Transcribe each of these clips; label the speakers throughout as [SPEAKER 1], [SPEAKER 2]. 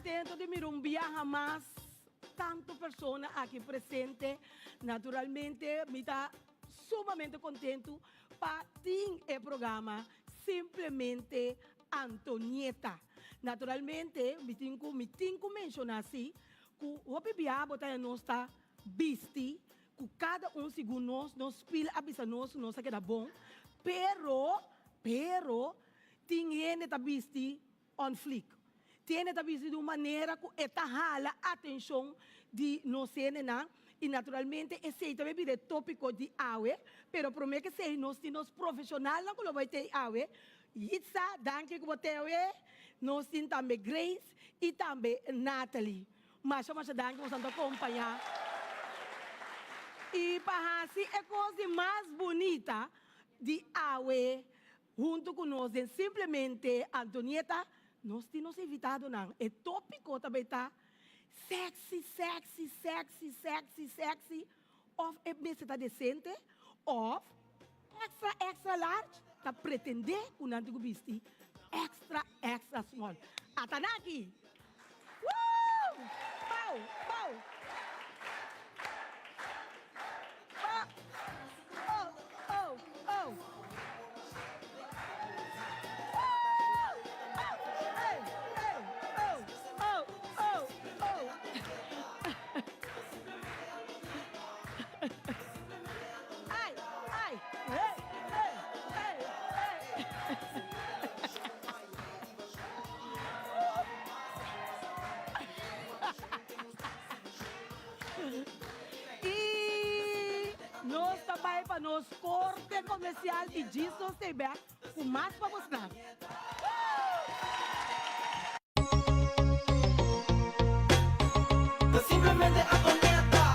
[SPEAKER 1] contento di mira un biaha mas tanto persona aki presente. Naturalmente mi ta sumamente contento pa tin e programa Simplemente Antonieta. Naturalmente mi tin cu mi tin cu menciona si cu hopi biaha bo ta haña nos ta bisti Ku kada un segun nos, nos spil a bisa nos ku nos a keda bon, pero, pero, tin hende ta bisti on fleek. Tin hende ta bisti di un manera ku e ta hala atenshon di nos hendenan, i naturalmente esei ta bay bira e topiko di awe, pero promé ku esei nos tin nos profeshonalnan ku lo bay tei awe. Yitza, danki ku bo tei awe. Nos tin tambe Grace i tambe Natalie. Masha masha danki boso ta kompañá. I pa hasi e kos di mas bunita di awe huntu ku nos den Simplemente Antonieta, nos tin nos invitadonan. E tópiko ta bay ta Sexy, sexy, sexy, sexy, sexy òf e mester ta desente òf extra extra large ta pretendé ku nan tin ku bisti extra extra small. Ata nan aki! Woo! Pow! Pow! Pa! Oh! Oh! Oh! Woo! Oh! Ey! Ey! Oh! Oh! Oh! Oh! Ay! Ay! Hey! Hey! Hey! Hey! I nos ta bai pa nos korte komersial i djis nos ta e bek ku mas pa bosnan.
[SPEAKER 2] Ta simplemente Antonieta.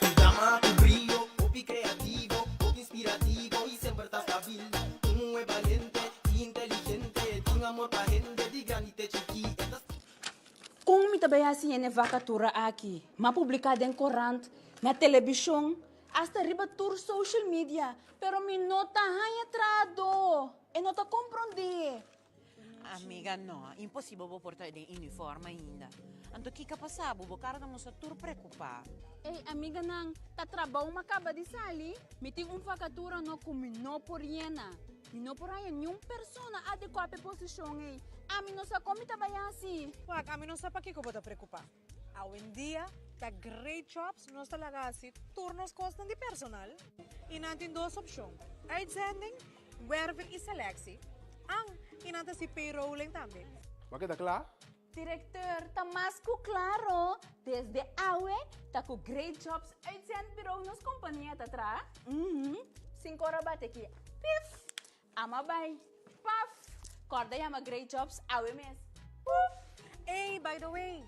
[SPEAKER 2] Un dama ku brio, hopi kreativo, hopi inspirativo i semper ta stabil. Un muhé balente i inteligente, tin amor pa hende di grandi te chikí. E ta.
[SPEAKER 3] Kon mi ta bai hasi hende vakatura aki? M'a publiká den korant, na telebishon, asta riba tur social media, pero mi no ta haña trahadó. E no ta komprondé.
[SPEAKER 4] Amiga, no, imposibel bo por ta den uniform ainda. Anto kiko a pasa bo? Bo kara ta mustra tur preokupá.
[SPEAKER 3] Ey, amiganan, ta trabou m'a kaba di sali. Mi tin un vakatura no ku mi no por yena. Mi no por haña niun persona adekuá pa e posishon ei. Ami no sa kon mi ta bai hasi.
[SPEAKER 5] Wak, ami no sa pakiko bo ta preokupá. Awendia ta Great Jobs nos ta laga hasi tur nos kosnan di personal i nan tin dos opshon, uitzending, werving i selectie. An, i nan ta hasi payrolling tambe.
[SPEAKER 6] Bo a keda kla?
[SPEAKER 3] Directeur, ta mas cu claro, desde awe ta cu Great Jobs Uitzendbureau nos compania ta traha. Uhmm, sin cora bate aki, pif! Ama bai, paf! Corda yama Great Jobs awe mes, puf!
[SPEAKER 5] Ey, by the way,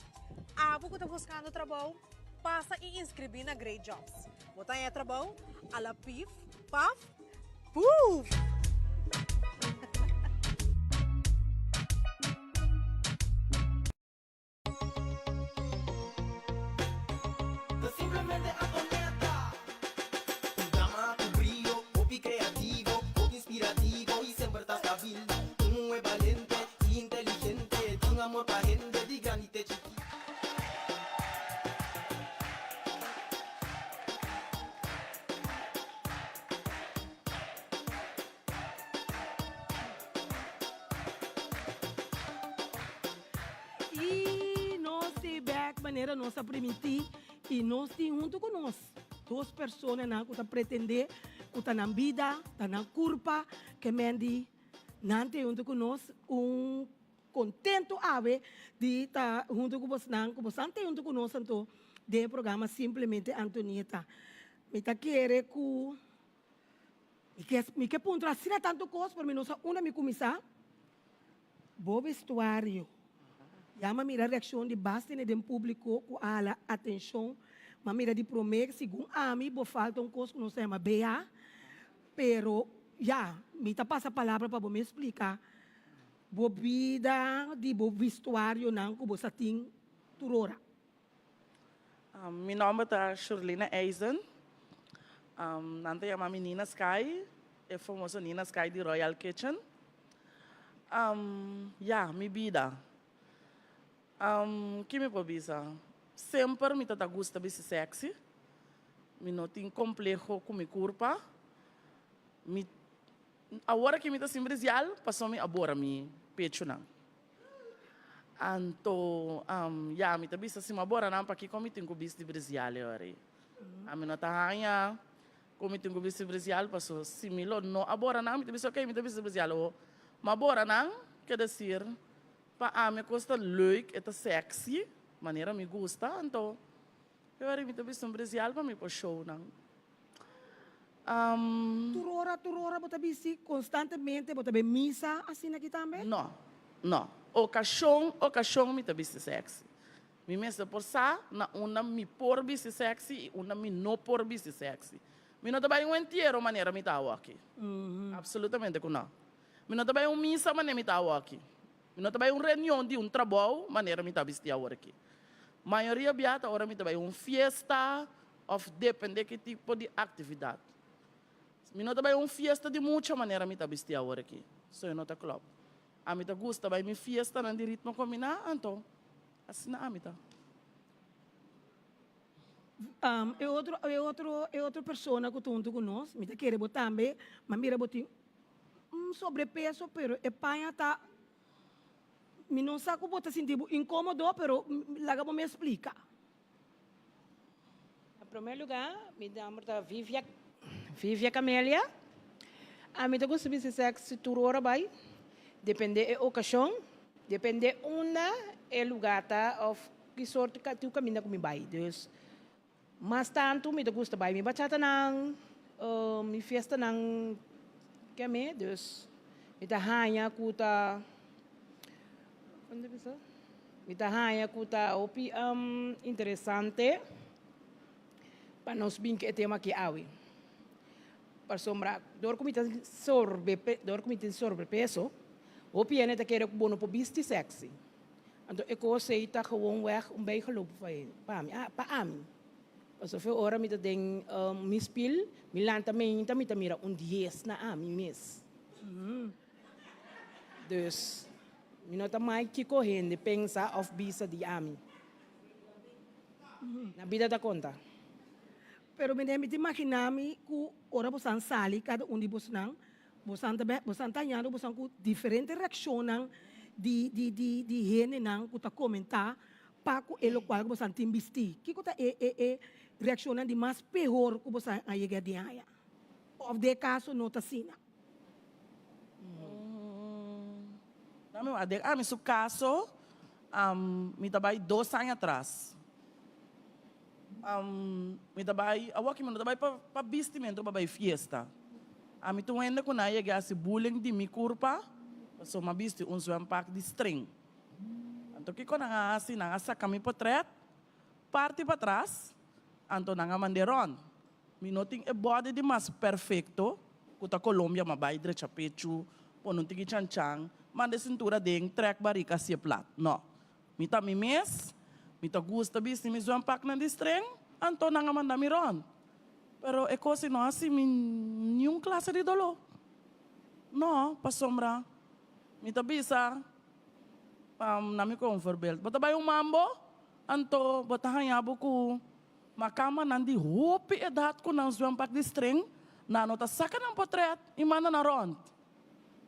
[SPEAKER 5] abo cu ta buscando trabou, pasa y inscribi na Great Jobs. Bo ta haña trabou a la pif, paf, puf!
[SPEAKER 2] Ta simplemente Antonieta. Un dama ku brio, hopi kreativo, hopi inspirativo i semper ta stabil. Un muhé balente i inteligente, tin amor pa hende di grandi te chikí.
[SPEAKER 1] I nos tin bek manera nos a primintí i nos tin huntu ku nos dos personanan ku ta pretendé ku ta nan bida, ta nan kurpa ke men di nan tin huntu ku nos un kontentu awe di ta huntu ku bosnan, ku bosnan tin huntu ku nos anto den e programa Simplemente Antonieta. Mi ta kere ku. Mi ke mi ke puntra asina tantu kos pero mi no sa unda mi kuminsá. Bo vestuario. Ya m'a mira reakshon di bas tene den públiko ku a hala atenshon. M'a mira di promé segun ami bo falta un kos ku nos ta yama BH. Pero ya, mi ta pasa palabra pa bo mes splika bo bida di bo vestuarionan ku bo sa tin tur ora.
[SPEAKER 7] Mi nomber ta Shurlina Eisen. Nan ta yama mi Nina Sky, e famoso Nina Sky di Royal Kitchen. Ya, mi bida. Um, ki mi por bisa? Semper mi ta gusta bisti sexy. Mi no tin compleho cu mi curpa. Mi, awor cu mi ta sin brasier, paso mi a bora mi pecho nan. Anto, ya, mi ta bisa si mi a bora nan, pakico mi tin cu bisti brasier awor? Ami no ta haya cu mi tin cu bisti brasier, paso si mi lo no a bora nan, mi ta bisa ok, mi ta bisti brasier. O, mi a bora nan, ke decir, pa ami cos ta leuk, e ta sexy, manera mi gusta, anto, awor mi ta bisti un brasier pa mi por show nan.
[SPEAKER 1] Tur ora bo ta bisti constantemente, bo ta bay misa asina aki tambe?
[SPEAKER 7] No, no. Ocasion, ocasion mi ta bisti sexy. Mi mester por sa na unda mi por bisti sexy y unda mi no por bisti sexy. Mi no ta bay un entiero manera mi ta awoki. Absolutamente cu no. Mi no ta bay un misa manera mi ta awoki. Mi no ta bay un reunion di un trabou manera mi ta bisti aworaki. Mayoria bia ta ora mi ta bay un fiesta of depende ki tipo di actividad. Mi no ta bay un fiesta di mucha manera mi ta bisti aworaki. So e no ta klop. Ami ta gusta bay mi fiestanan di Ritmo Combiná, anto asina ami ta.
[SPEAKER 1] E otro, e otro, e otro persona cu ta hunto cu nos, mi ta kere bo tambe, ma mira bo tin un sobrepeso, pero e paña ta, mi no sa cu bo ta sinti bo incomodo, pero laga bo me explica.
[SPEAKER 6] Na prome luga, mi nomber ta Vivia, Vivia Camelia. Ami ta gusta bisti sexy tur ora bai, depende e ocasion, depende unda e luga ta of ki sorto tur caminda cu mi bai. Dus, mas tanto mi ta gusta bai mi bachatanan, mi fiestanan keme, dus mi ta haña cu ta, con ta bisa? Mi ta haña ku ta hopi interesante pa nos bin ku e tema aki awe. Pasobra dor ku mi ta dor ku mi tin sobrepeso, hopi hende ta kere ku bo no por bisti sexy. Anto e kos ei ta gewoon weg un bijgeloof pa hende, pa mi, pa ami. Pasobra ora mi ta den mi spil, mi lanta meinta mi ta mira un dies na ami mes. Dus, mi no ta mai kiko hende pensa of bisa di ami. Na bida ta konta.
[SPEAKER 1] Pero mi ta imagina mi ku ora bosan sali kada un di bosnan, bosan ta bosan ta hañando bosan ku diferente reakshonnan di di di di hendenan ku ta komentá pa ku e lokual ku bosan tin bistí. Kiko ta e e e reakshonnan di mas pehor ku bosan a yega di haña? Of den e kaso no ta asina?
[SPEAKER 7] Dame wak, den ami su kaso, mi ta bai dos aña atras. Mi ta bai, awor aki mi no ta bai pa bistimentu pa bai fiesta. Ami ta un hende ku nan a yega hasi bullying di mi kurpa, pasobra mi a bisti un zwempak di string. Anto kiko nan a hasi? Nan a saka mi potret parti patras, anto nan a mand'é rònt. Mi no tin e body di mas perfecto cu ta Colombia ma bay drecha pechu, pone un tiki chan chan, manda e cintura den, trek barica haci'e plat. No. Mi ta mi mes, mi ta gusta bisti mi zwempaknan di string, anto nan a manda mi rond. Pero e cos ei no haci mi niun clase di dolor. No, pasobra mi ta bisa na mi con un voorbeeld. Bo ta bay un mambo, anto bo ta haña bo cu. Ma kamanan di hopi edat ku nan zwempak di string, nan no ta saka nan potret i manda nan rònt.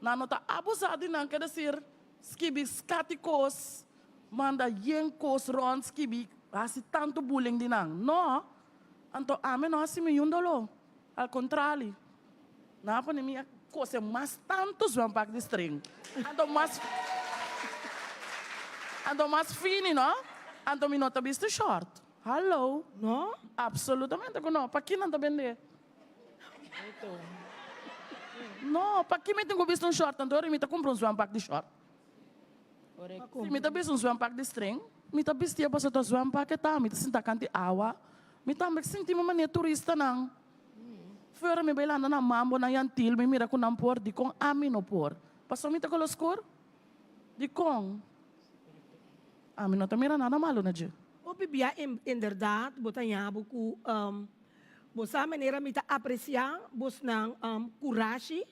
[SPEAKER 7] Nan no ta abusá di nan, ke desir, skibi skati kos, manda yen kos rònt, skibi hasi tantu bullying di nan. No! Anto ami no hasi mi yun doló. Al kontrali, nan a pone mi a kose mas tantu zwempak di string. Anto mas anto mas fini, no? Anto mi no ta bisti short. Hallo.
[SPEAKER 1] No?
[SPEAKER 7] Absolutamente ku no. Paki nan ta bende? No, paki mi tin ku bisti un short anto ora mi ta kumpra un zwempak di short? Si mi ta bisti un zwempak di string, mi ta bistié pasobra ta zwempak e ta, mi ta sinta kanti awa, mi tambe sinti mi manera turistanan. Fuera mi bai landa na mambo na Yantil, mi mira ku nan por, dikon ami no por? Pasobra mi ta kolo skur? Dikon? Ami no ta mira nada malu na dje.
[SPEAKER 1] Hopi bia inderdaad bo ta ña bo ku bo sa manera mi ta aprecia bosnan kurashi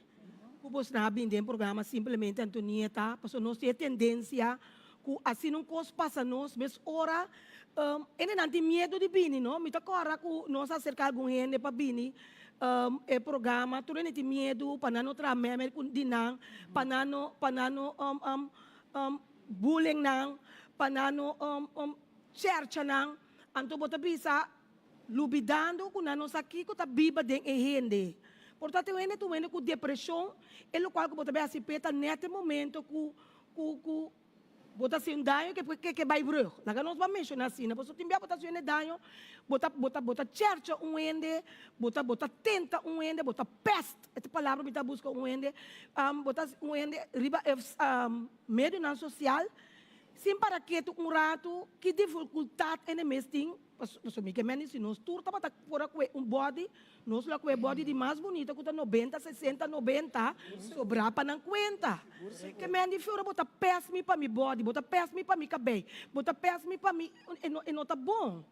[SPEAKER 1] ku bosnan a bini den programa Simplemente Antonieta pasobra nos tin e tendencia ku. Ku asina un kos pasa nos mes ora, hendenan tin miedu di bini, no? Mi ta kòrda ku nos a aserká algun hende pa bini e programa, tur hende tin miedu pa nan no traha meme ku di nan, pa nan no, pa nan no bullying nan, pa nan no chèrcha nan. Anto bo ta bisa, lubidando ku nan no sa kiko ta biba den e hende. Por ta tin hende ta un hende ku depreshon, e lokual ku bo ta bai hasi p'e ta nèt e momento ku ku ku bo ta hasi un daño ke ke ke bai brug. Laga nos ban menshoná asina, pasobra tin bia bo ta hasi un hende daño, bo ta bo ta bo ta chèrcha un hende, bo ta bo ta tenta un hende, bo ta pèst, e ta palabra mi ta buska un hende, bo ta hasi un hende riba e medionan sosial sin para ketu un ratu ki difikultat hende mes tin. Pasobra mi ke mende si nos tur tabata por a kue un body, nos lo a kue body di mas bunita ku ta nobenta, sesenta, nobenta, sobrá pa nan kuenta. Ke mende fiora bo ta pes mi pa mi body, bo ta pes mi pa mi kabei, bo ta pes mi pa mi, e no e no ta bon.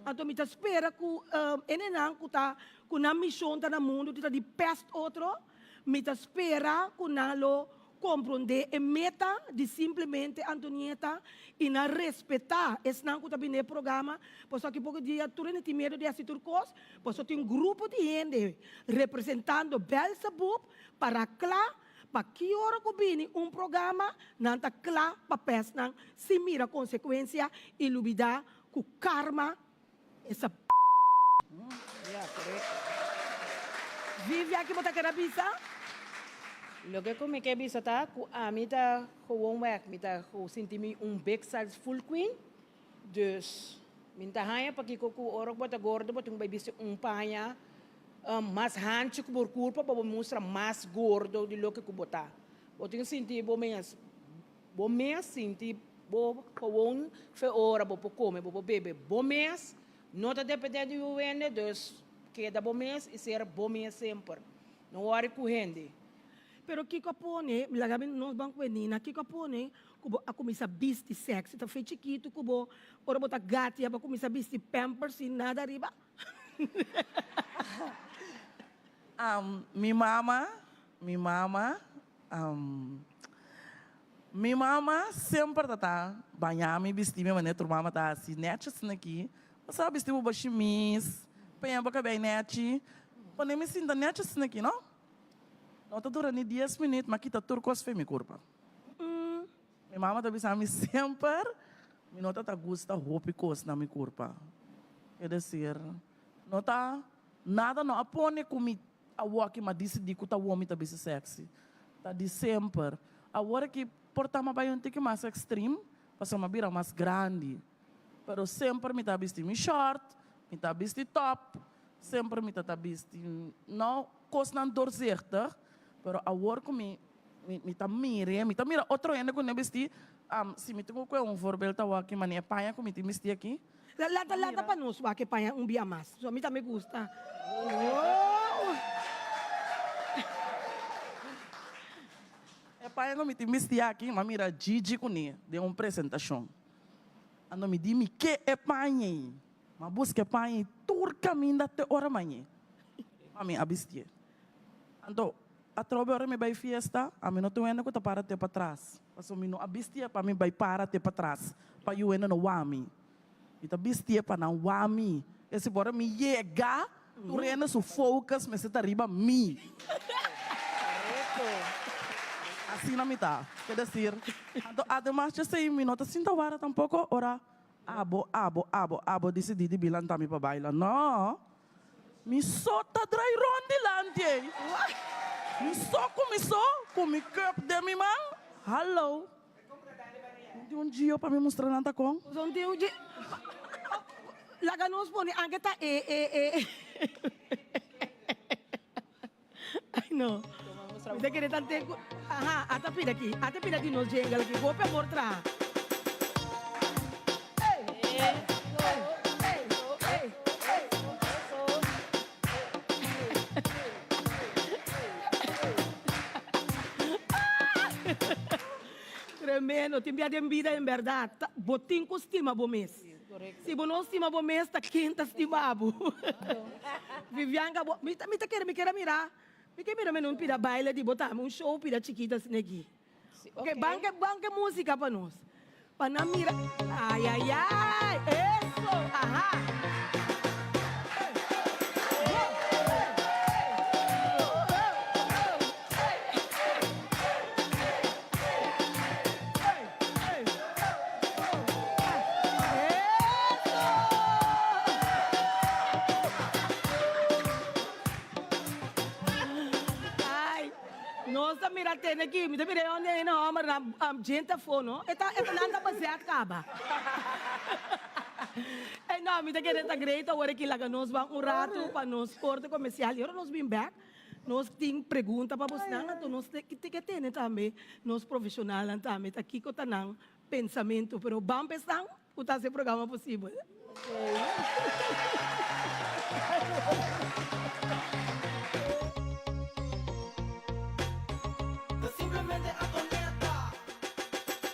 [SPEAKER 1] Anto mi ta spera ku enenan ku ta ku nan mishon ta na mundu di ta di pest otro, mi ta spera ku nan lo Komprondé e meta di simplemente Antonieta i nan respetá esnan ku ta bini e programa, pasobra aki poko dia tur hende tin miedu di hasi tur kos, pasobra tin un grupo di hende representando Belzebub para kla pa ki ora ku bini un programa nan ta kla pa pes nan sin mira konsekuensia i lubidá ku karma esa p. Vivi aki bo ta keda bisa?
[SPEAKER 6] Loke ku mi ke bisa ta ku ami ta gewoon wèk, mi ta sinti mi un big size full queen, dus mi ta haña pakiko ku ora ku bo ta gordo bo tin ku bai bisti un paña mas hanchi ku bo kurpa pa bo mustra mas gordo di loke ku bo ta. Bo tin ku sinti bo mes. Bo mes sinti bo gewoon fe ora bo por come, bo por bebe bo mes, no ta depende di un hende, dus keda bo mes y ser bo mes semper. No worry cu hende.
[SPEAKER 1] Pero kico a pone, laga mi nos ban cu e Nina, kico a pone cu bo a cuminsa bisti sexy? Ta fe chikitu cu bo ora bo ta gatia bo a cuminsa bisti pampers sin nada ariba?
[SPEAKER 7] Mi mama, mi mama Mi mama semper ta ta baña mi, bisti mi manera tur mama ta hasi netjes aki. Bo sa bisti bo shimis, peña bo kabei nechi, pone mi sinta netjes aki no. No ta dura ni dies minüt m'a kita tur kos fen mi kurpa. Mi mama ta bisa mi semper mi no ta ta gusta hopi kos na mi kurpa. Es desir, no ta nada no a pone ku mi Awor ki m'a disidí ku ta wou mi ta bisa sexy, ta di semper. Awor aki por ta m'a bai un tiki mas extreme, pasobra m'a bira mas grandi. Pero semper mi ta bisti mi short, mi ta bisti top, semper mi ta ta bisti, no kosnan doorzichtig, pero awor ku mi mi ta mira, mi ta mira otro hende ku no bisti, si mi tin ku kohe un voorbeeld awor aki, manera e paña ku mi tin bisti aki,
[SPEAKER 1] Lanta lanta pa nos wak e paña un bia mas. So mi tambe gusta. Oh.
[SPEAKER 7] E paña ku mi tin bisti aki, m'a mira Gigi kuné den un presentashon. Anto mi di mi ke e paña ei. M'a buska e paña ei tur kaminda te ora mañé. Pa mi a bistié. Anto atrobe ora mi bai fiesta, ami no tin hende ku ta para te patras. Pasobra mi no a bistié pa mi bai para te patras, pa yu hende no wak mi. Mi ta bistié pa nan wak mi. Esi ora mi yega, tur hende su focus mester ta riba mi. Asina mi ta. Ke desir, anto ademas djesei mi no ta sinta wara tampoko ora abo, abo, abo, abo disidí di bin lanta mi pa baila. No! Mi so ta drai rond dilanti ei. Mi so ku mi so, ku mi cup den mi man. Hallo. No tin un gio pa mi mustra nan ta kon?
[SPEAKER 1] No tin un gio. Laga nos pone anke ta e e e. Ai no. Mi ta kere tante ku. Aha, ata pida aki. Ata pida di nos jingle aki. Hopi amor traha. Tremendo. Tin bia den bida en berdad. Bo tin ku stima bo mes. Si bo no stima bo mes ta ken ta stima bo? Vivianka bo mi ta mi ta kere mi kere mira mi ke mira meno un pida baile di bo tambe un show pida chikito asina aki. Ok banke banke musica pa nos. Pa nan mira. Ay ay ay! Eso! Aha! Ay, nos ta mira tene aki, mi ta mira e hende e homber nan djente afó no, e ta e ta nan ta bazet kaba. E no, mi ta kere ta great awor aki laga nos ban un ratu pa nos korte komersial i ora nos bin bek nos tin pregunta pa bosnan anto nos te ke tene tambe nos profeshonalnan tambe ta kiko ta nan pensamentu pero ban pa esnan ku ta hasi e programa posibel.
[SPEAKER 2] Ta simplemente Antonetta.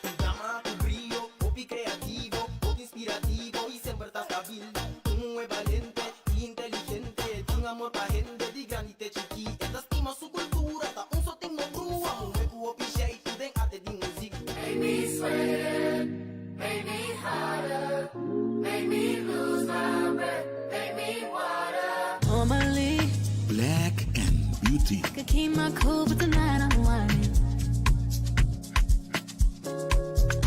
[SPEAKER 2] Un dama ku brio, hopi kreativo, hopi inspirativo i semper ta stabil. Un muhé balente i inteligente, tin amor pa hende di grandi te chikí. E ta stima su kultura, ta un sotin no brua. Muhé ku hopi sheitu den arte di muzik.
[SPEAKER 8] Make me sweat, make me hotter, make me lose my breath, make me water.
[SPEAKER 9] Normally,
[SPEAKER 10] Black and Beauty.
[SPEAKER 9] could keep my cool, but tonight I'm whining.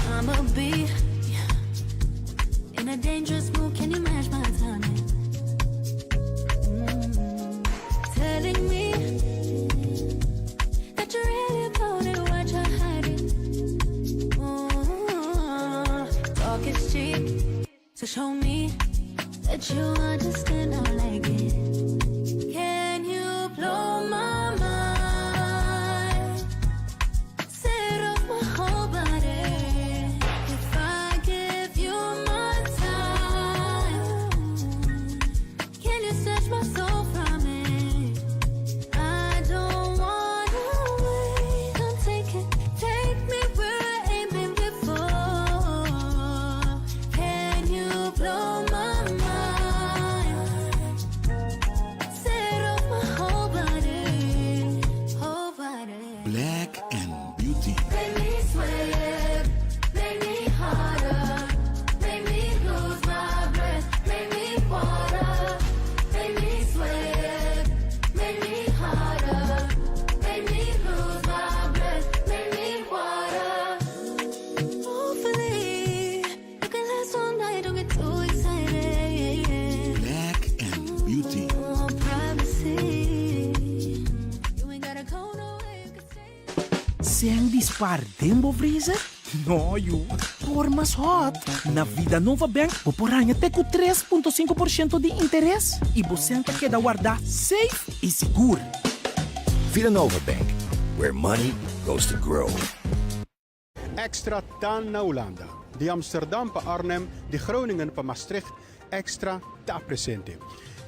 [SPEAKER 9] I'ma be in a dangerous mood. Can you match my timing? Telling me that you're really about it, what you're hiding. Ooh, talk is cheap, so show me that you understand. I like it. Can you blow my mind? Set off my whole body. If I give you my time, can you snatch my soul from it? I don't wanna wait. Come take it, take me where I ain't been before. Can you blow my mind? Set off my whole body, whole body.
[SPEAKER 10] Black and Beauty.
[SPEAKER 8] Make me sweat, make me hotter, make me lose my breath, make me water, make me sweat, make me hotter, make me lose my breath, make me water.
[SPEAKER 9] Hopefully, you can last all night. Don't get too excited.
[SPEAKER 10] Black and Beauty.
[SPEAKER 9] Oh, privacy. You ain't gotta go nowhere. You can stay.
[SPEAKER 11] Sèn di spar den bo freezer? No, yu. Por mas hot. Na Vidanova Bank bo por haña te ku 3.5% di interes i bo sèn ta keda wardá safe i sigur.
[SPEAKER 12] Vidanova Bank, where money goes to grow.
[SPEAKER 13] Extra ta na Hulanda. Di Amsterdam pa Arnhem, di Groningen pa Maastricht, Extra ta presente.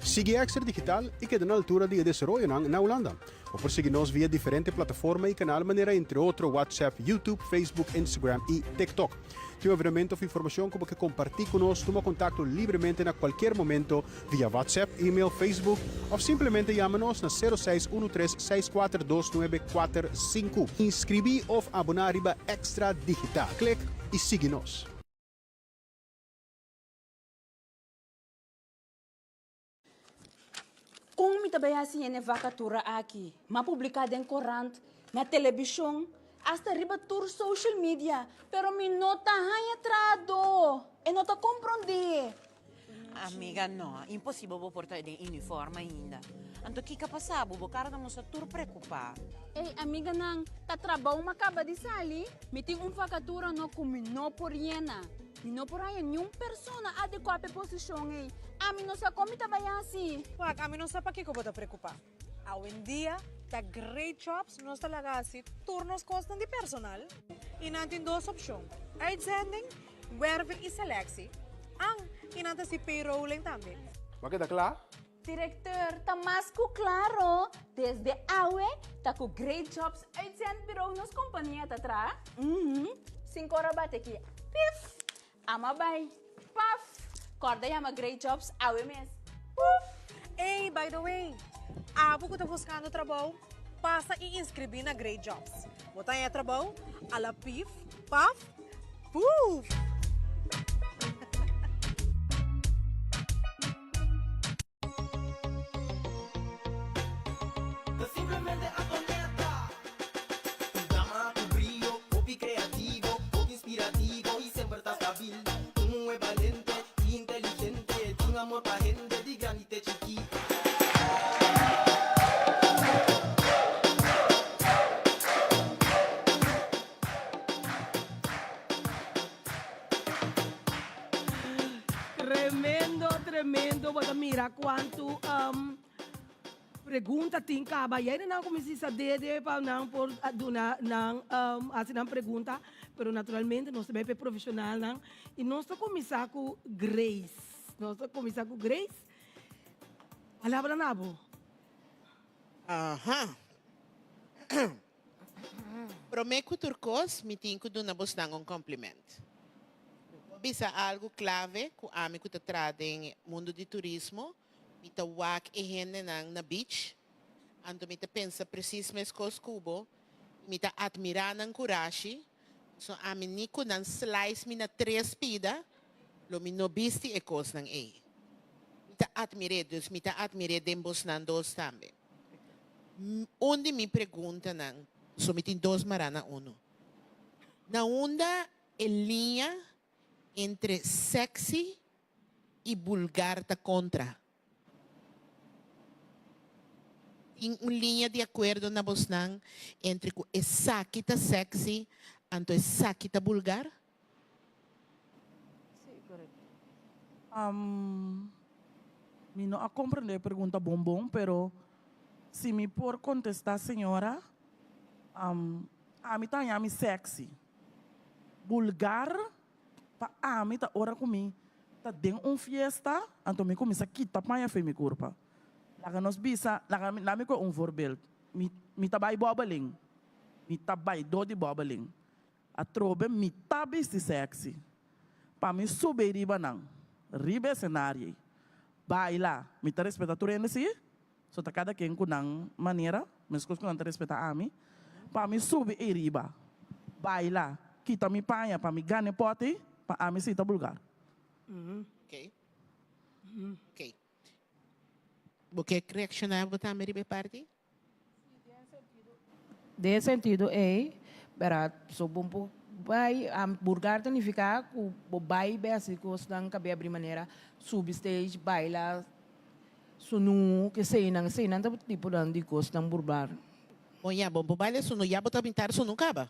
[SPEAKER 13] Sigui Extra Digital i keda na altura di e desaroyonan na Hulanda. Bo por sigui nos via diferente plataforma i kanal manera entre otro WhatsApp, YouTube, Facebook, Instagram i TikTok. Tin un evenemento of informashon ku bo ke kompartí ku nos, tuma kontakto libremente na kualkier momento via WhatsApp, email, Facebook of simplemente yama nos na 0613 642945. Inskribí of aboná riba Extra Digital. Klik i sigui nos.
[SPEAKER 3] Kon mi ta bai hasi hende vakatura aki? M'a publiká den korant, na telebishon, asta riba tur social media, pero mi no ta haña trahadó. E no ta komprondé.
[SPEAKER 4] Amiga, no, imposibel bo por ta den uniform ainda. Anto kiko a pasa bo? Bo kara ta mustra tur preokupá.
[SPEAKER 3] Ey, amiganan, ta trabou m'a kaba di sali. Mi tin un vakatura no ku mi no por yena. Mi no por haña niun persona adekuá pa e posishon ei. Ami no sa kon mi ta bai hasi.
[SPEAKER 5] Wak, ami no sa pakiko bo ta preokupá. Awendia ta Great Jobs nos ta laga hasi tur nos kosnan di personal i nan tin dos opshon, uitzending, werving i selectie. An, i nan ta hasi payrolling tambe.
[SPEAKER 14] Bo a keda kla?
[SPEAKER 3] Directeur, ta mas ku klaro, desde awe ta ku Great Jobs Uitzendbureau nos kompania ta traha. Uhum, sinkor a bati aki, pif! Ama bai, paf! Kòrda yama Great Jobs awe mes, puf!
[SPEAKER 5] Ey, by the way, abo ku ta buskando trabou, pasa i inskribí na Great Jobs. Bo ta haña trabou, a la pif, paf! Puf!
[SPEAKER 2] Ta simplemente Antonetta. Un dama ku brio, hopi kreativo, hopi inspirativo i semper ta stabil. Un muhé balente i inteligente, tin amor pa hende di grandi te chikí.
[SPEAKER 1] Tremendo, tremendo. Bo ta mira cuanto um, pregunta tin caba. Y ahí nan cuminsa sa dede pa nan por duna nan um, haci nan pregunta. Pero naturalmente nos ta bay pe profesional nan. Y nos ta cuminsa cu Grace. Nos ta cuminsa cu Grace. Palabra na bo.
[SPEAKER 14] Aha. Promé ku tur kos, mi tin ku duna bosnan un kompliment. Bo a bisa algu klave ku ami ku ta traha den mundu di turismo, mi ta wak e hendenan na beach, anto mi ta pensa presis meskos ku bo, i mi ta atmirá nan kurashi, pasobra ami ni ku nan slice mi na tres pida, lo mi no bisti e kosnan ei. Mi ta atmir'é, dus mi ta atmir'é den bosnan dos tambe. Un di mi preguntanan, so mi tin dos mará na uno. Na unda e liña entre sexy y bulgar ta contra? Tin un liña di acuerdo na bosnan entre cu esaki ta sexy anto esaki ta bulgar?
[SPEAKER 7] Mi no a comprende e pregunta bon bon, pero si mi por contesta señora, ami ta haña mi sexy. Bulgar pa ami ta ora cu mi ta den un fiesta, anto mi cuminsa kita paña fe mi curpa. Laga nos bisa, laga mi coge un voorbeeld, mi ta bay bobbeling, mi ta bay door di bobbeling. Atrobe mi ta bisti sexy. Pa mi sube riba nan. Riba escenario ei. Baila. Mi ta respeta tur hende si. So ta cada ken cu nan manera. Mescos cu nan ta respeta ami. Pa mi subi ei riba. Baila. Kita mi paña pa mi gana e pot ei. Pa ami si ta bulgar.
[SPEAKER 14] Ok. Ok. Bo ke reacciona bo tambe riba e parti?
[SPEAKER 6] Den e sentido ei, bera, so bo por bai, burgar ta nifiká ku bo bai bai hasi kosnan kabia abri manera subi stage, baila, sunu, keseinan, eseinan ta tiponan di kosnan burbar.
[SPEAKER 14] Bon ya, bo por baila sunu, ya bo ta pintar sunu kaba.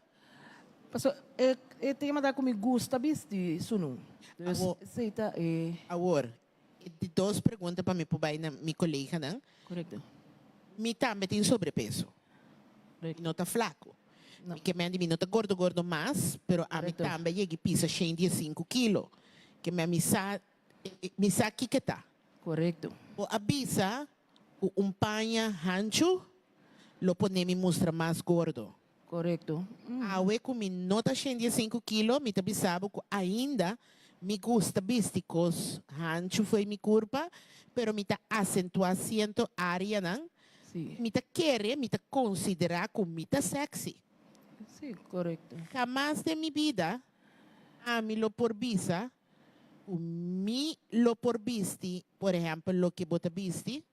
[SPEAKER 6] Paso e e tema ta ku mi gusta bisti sunu, dus esei ta e.
[SPEAKER 14] Awor, E di dos pregunta pa mi por bai na mi koleganan.
[SPEAKER 6] Korekto.
[SPEAKER 14] Mi tambe tin sobrepeso. Mi no ta flaku. Mi ke men di mi no ta gordo gordo mas, pero ami tambe a yega pisa shen di e sinku kilo. Ke men mi sa, mi sa kiko ta.
[SPEAKER 6] Korekto.
[SPEAKER 14] Bo a bisa ku un paña hanchu lo pone mi mustra mas gordo.
[SPEAKER 6] Korekto.
[SPEAKER 14] Awe ku mi no ta 105 kilo, mi ta bisa bo ku ainda mi gusta bisti kos hanchu fo'i mi kurpa, pero mi ta asentuá siento áreanan.
[SPEAKER 6] Sí.
[SPEAKER 14] Mi ta kere, mi ta konsiderá ku mi ta sexy.
[SPEAKER 6] Sí, korekto.
[SPEAKER 14] Hamas den mi bida ami lo por bisa ku mi lo por bisti, por ehèmpel, loke bo ta bisti.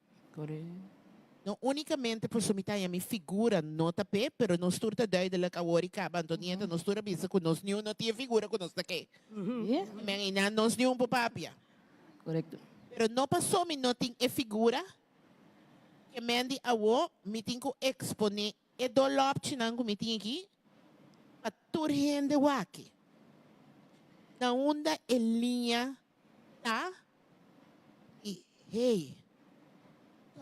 [SPEAKER 14] No únikamente pasobra mi ta haña mi figura no ta p'e, pero nos tur ta duidelijk awor i kaba. Antonieta, nos tur a bisa ku nos niun no tin e figura ku nos ta ke. Men einan nos niun por papia. Pero no pasobra mi no tin e figura, ke men di awor mi tin ku eksponé e dolòpchinan ku mi tin aki pa tur hende wak. Na unda e liña ta i hey,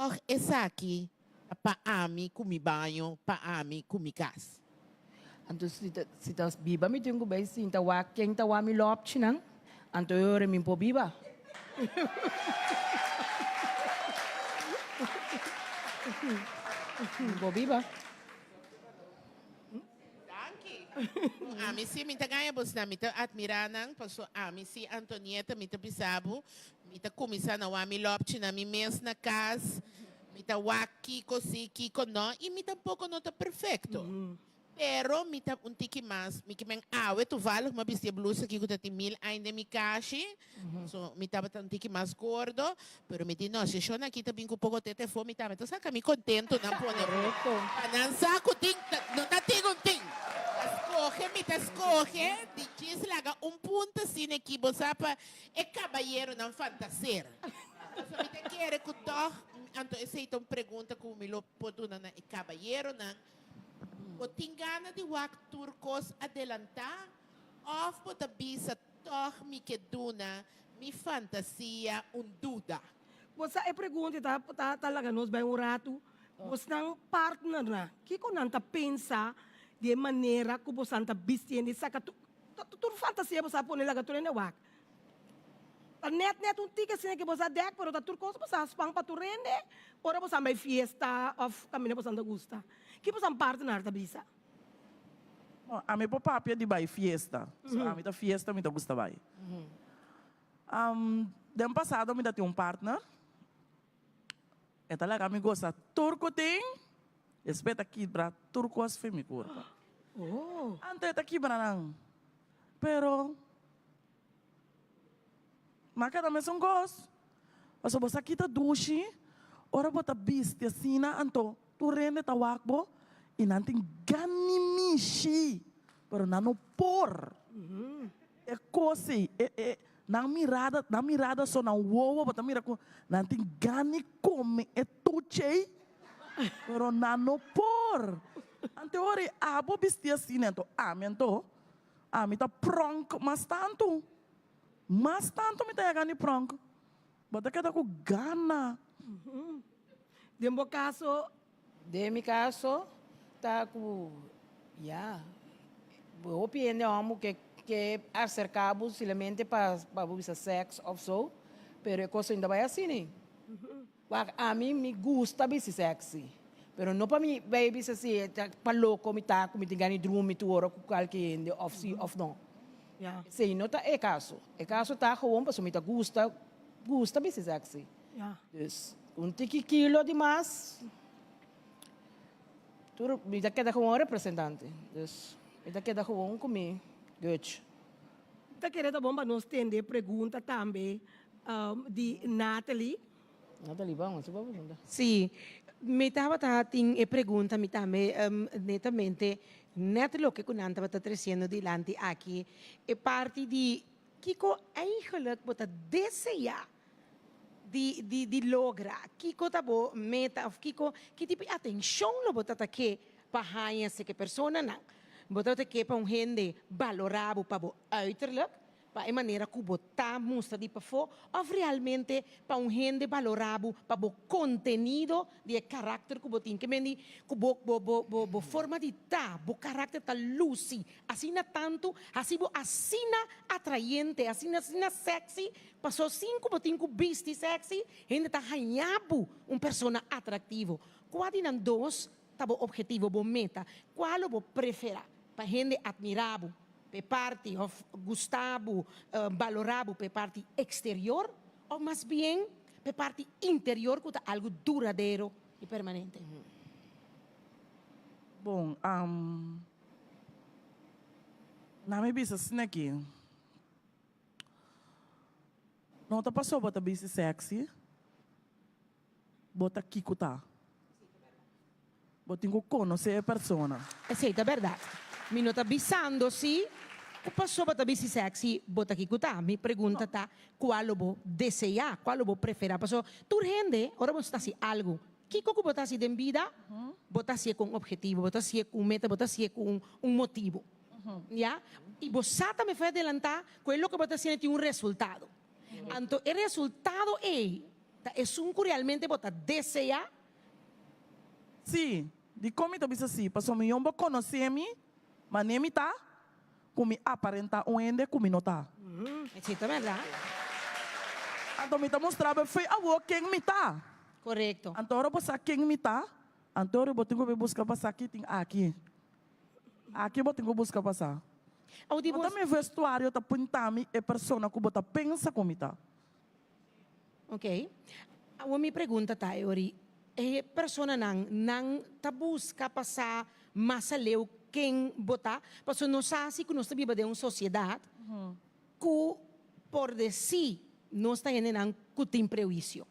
[SPEAKER 14] tòg esaki ta pa ami ku mi baño, pa ami ku mi kas.
[SPEAKER 6] Anto si ta si ta biba mi tin ku bai sinta wak ken ta wak mi lòpchinan, anto e ora mi por biba. Mi por biba.
[SPEAKER 14] Danki. Ami si mi ta gaña bosnan, mi ta admira nan, paso ami si Antonieta mi ta bisa bo, mi ta cuminsa na wak mi lopchi na mi mes na cas, mi ta wak kico si, kico no, y mi tampoco no ta perfecto. Pero mi ta un tiki mas, mi ke men awe toevallig mi a bisti e blusa aki ku ta tin mil aña den mi kashi, so mi tabata un tiki mas gordo, pero mi di no, si e shon aki ta bin ku poko tete afó mi tambe ta saka mi kontento nan pone
[SPEAKER 6] Korekto.
[SPEAKER 14] Pa nan sa ku tin, no ta tin un tin. Ta skohe, mi ta skohe di djis laga un punta asina aki, bo sa pa e kabayeronan fantaseer. Pasobra mi ta kere ku tòg, anto esei ta un pregunta ku mi lo por duna na e kabayeronan, Bo tin gana di wak tur kos adelantá? Òf bo ta bisa, Tòg mi ke duna mi fantasia un duda?
[SPEAKER 1] Bo sa e pregunta ta ta ta laga nos bai un ratu. Bosnan partnernan, kiko nan ta pensa di e manera ku bosan ta bistiendo i saka tur tur fantasia bosan a pone laga tur hende wak? Ta net net un tiki asina ke boso a dek, pero ta tur kos boso a span pa tur hende ora boso a bai fiesta of kaminda boso ta gusta. Ki boso partner ta bisa?
[SPEAKER 7] Bon, ami por papia di bai fiesta. So ami ta fiesta mi ta gusta bai. Den pasado mi ta tin un partner, e ta laga mi gosa tur ku tin, despues e ta kibra tur kos fen mi kurpa. Anto e ta kibra nan, pero. Ma kada mesun kos. Pasobra bo sa kita dushi ora bo ta bisti asina anto tur hende ta wak bo i nan tin gani mishi pero nan no por. E kos ei e e nan mirada nan mirada so nan wowo bo ta mira ku nan tin gani kome e tuchi ei pero nan no por. Anto ora ei abo bisti asina anto ami anto Ami ta pronk mas tantu. Mas tantu mi ta yaga ni pronk. Bo ta keda ku gana.
[SPEAKER 1] Den bo kaso?
[SPEAKER 6] Den mi kaso ta ku ya, hopi hende hòmber ke ke aserká bo solamente pa pa bo bisa sèks òf so, pero e kos ainda bai asina. Wak ami mi gusta bisti sexy pero no pa mi bay bisa si ta pa loco mi ta cu mi tin gana di drumi tur ora cu cualke hende of si of no. Esey no ta e caso. E caso ta gewoon pasobra mi ta gusta gusta bisti sexy. Dus un tiki kilo di mas tur mi ta keda gewoon representante. Dus mi ta keda gewoon cu mi guch.
[SPEAKER 1] Ta kere ta bon pa nos tende e pregunta tambe di Natalie.
[SPEAKER 6] Natalie, bon, su bo pregunta.
[SPEAKER 15] Sí, mi tabata tin e pregunta mi tambe netamente net loke ku nan tabata tresiendo dilanti aki, e parti di kiko eigenlijk bo ta deseá di di di logra, kiko ta bo meta òf kiko ki tipo di atenshon lo bo ta ta ke pa haña seke personanan. Bo ta ta ke pa un hende balorá bo pa bo uiterlijk, Pa e manera ku bo ta mustra di pafó òf realmente pa un hende balorá bo pa bo kontenido di e karakter ku bo tin. Ke men di ku bo bo bo bo bo forma di ta, bo karakter ta lusi asina tantu, hasi bo asina atrayente, asina asina sèksi, pasó sin ku bo tin ku bisti sèksi, hende ta haña bo un persona atraktivo. Kua di nan dos ta bo objetivo, bo meta? Kua lo bo preferá? Pa hende atmirá bo p'e parti òf gusta bo, balorá bo p'e parti eksterior òf mas bien p'e parti interior ku ta algu duradero i permanente?
[SPEAKER 7] Bon, na mi bisa asina aki, no ta pasobra bo ta bisti sexy. Bo ta kiko ta. Bo tin ku konosé e persona.
[SPEAKER 15] Esei ta bèrdat. Mi no ta bisando si ku pasobra ta bisti sèksi bo ta kiko ta. Mi pregunta ta kua lo bo deseá, kua lo bo preferá. Pasobra tur hende ora bo ta hasi algu, kiko ku bo ta hasi den bida, bo ta hasié ku un objetivo, bo ta hasié ku un meta, bo ta hasié ku un motibu. Ya? I bo sa tambe for adelantá ku e loke bo ta hasiendo tin un resultado. Anto e resultado ei Ta esun ku realmente bo ta deseá?
[SPEAKER 7] Sí. Dikon mi ta bisa sí? Pasobra mi yon bo konosé mi, manera mi ta, ku mi aparentá un hende ku mi no ta.
[SPEAKER 15] Esei ta bèrdat.
[SPEAKER 7] Anto mi ta mustra bo fe awor ken mi ta.
[SPEAKER 15] Korekto.
[SPEAKER 7] Anto ora bo sa ken mi ta, anto ora bo tin ku bin buska pa sa ki tin aki. Aki bo tin ku buska pa sa. No ta mi vestuario ta pinta mi e persona ku bo ta pensa ku mi ta.
[SPEAKER 15] Ok. Awor mi pregunta ta, Eori, e personanan, nan ta buska pa sa mas aleu ken bo ta, pasobra nos sa si ku nos ta biba den un sosiedat ku por desi nos ta hendenan ku tin prehuisio.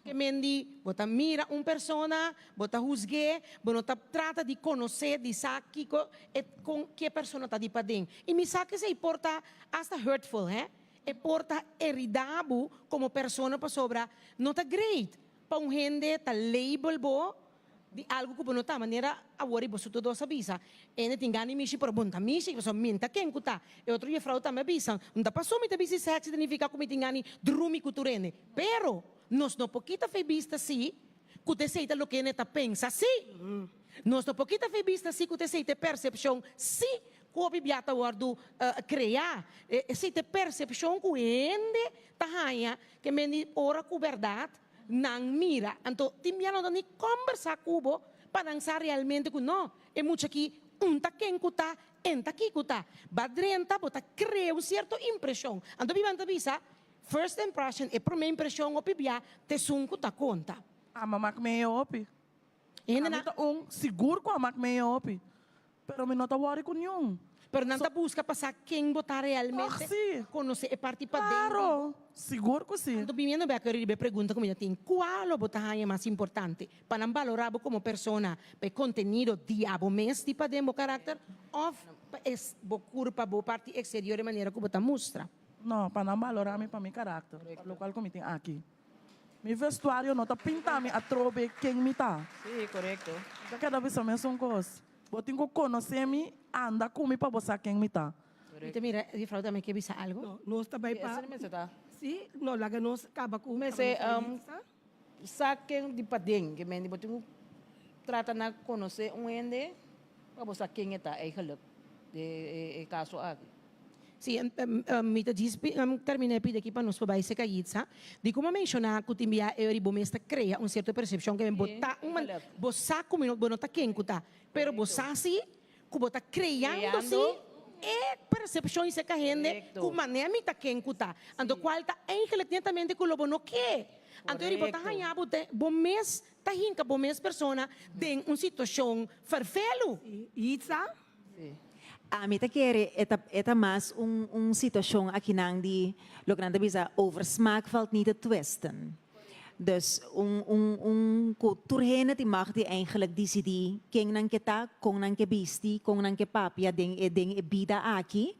[SPEAKER 15] Ke men di bo ta mira un persona, bo ta husg'é, bo no ta trata di konosé, di sa kiko e kon ke persona ta di paden. I mi sa ku esei por ta asta hurtful, hè. E por ta heridá bo komo persona pasobra no ta great pa un hende ta label bo di algu ku bo no ta. Manera awor i boso tur dos a bisa, Ene tin gana di mishi pero bo no ta mishi pasobra mi ta ken ku ta. E otro jefrou tambe a bisa, No ta paso mi ta bisti sexy ta nifiká ku mi tin gana di drumi ku tur hende. Pero, nos no por kita fe bista si ku ta esei ta loke hende ta pensa si. Nos no por kita fe bista si ku ta esei ta e persepshon si ku hopi bia ta wòrdu kreá. Esei ta e persepshon ku hende ta haña ke men di ora ku bèrdat nan mira. Anto tin bia no ta ni kòmbersá ku bo pa nan sa realmente ku no, e mucha aki un ta ken ku ta, en ta kiko ta. Ba drenta bo ta krea un sierto impreshon. Anto biba nan ta bisa, First impression, e promé impreshon hopi bia t'esun ku ta konta.
[SPEAKER 7] Ama mak meyo hopi.
[SPEAKER 15] Hende
[SPEAKER 7] Ami ta un sigur ku a mak meyo hopi, pero mi no ta wòri ku niun.
[SPEAKER 15] Pero nan ta buska pa sa ken bo ta realmente,
[SPEAKER 7] Tòg si.
[SPEAKER 15] konosé e parti paden di bo.
[SPEAKER 7] Klaro, sigur ku si.
[SPEAKER 15] Anto biniendo bèk riba e pregunta ku mi ta tin, kua lo bo ta haña mas importante? Pa nan balorá bo komo persona pa e kontenido di abo mes di paden bo karakter òf pa e bo kurpa, bo parti eksterior, e manera ku bo ta mustra?
[SPEAKER 7] No, pa nan balorá mi pa mi karakter, pa lokual ku mi tin aki. Mi vestuario no ta pinta mi atrobe ken mi ta.
[SPEAKER 6] Sí, korekto.
[SPEAKER 7] Mi ta keda bisa mesun kos. Bo tin ku konosé mi, anda ku mi pa bo sa ken mi ta.
[SPEAKER 15] Mi ta mira, juffrouw tambe ke bisa algu?
[SPEAKER 1] No, nos ta bai pa.
[SPEAKER 6] Esei mester ta.
[SPEAKER 1] Sí, no, laga nos kaba ku.
[SPEAKER 6] Mester sa ken di paden, ke mende bo tin ku trata na konosé un hende pa bo sa ken e ta eigenlijk, den e kaso aki.
[SPEAKER 15] Sí, mi ta djis termina e pida aki pa nos por bai seca Yitza. Di como a menciona cu tin bia e ora bo mes ta crea un cierto percepcion que bo ta un man, bo sa cu mi no, bo no ta ken cu ta, pero bo sa si cu bo ta creando si e percepcion seca hende cu manera mi ta ken cu ta. Anto cual ta eigenlijk netamente cu lo bo no ke. Anto e ora bo ta haña bo den, bo mes ta hinca bo mes persona den un situacion fervelu.
[SPEAKER 1] Yitza?
[SPEAKER 16] Ami ta kere e ta e ta mas un un situacion akinan di loke nan ta bisa over smaak valt niet te twisten. Dus un un un ku tur hende tin mag di eigenlijk disidí ken nan ke ta, kon nan ke bisti, kon nan ke papia den e den e bida aki.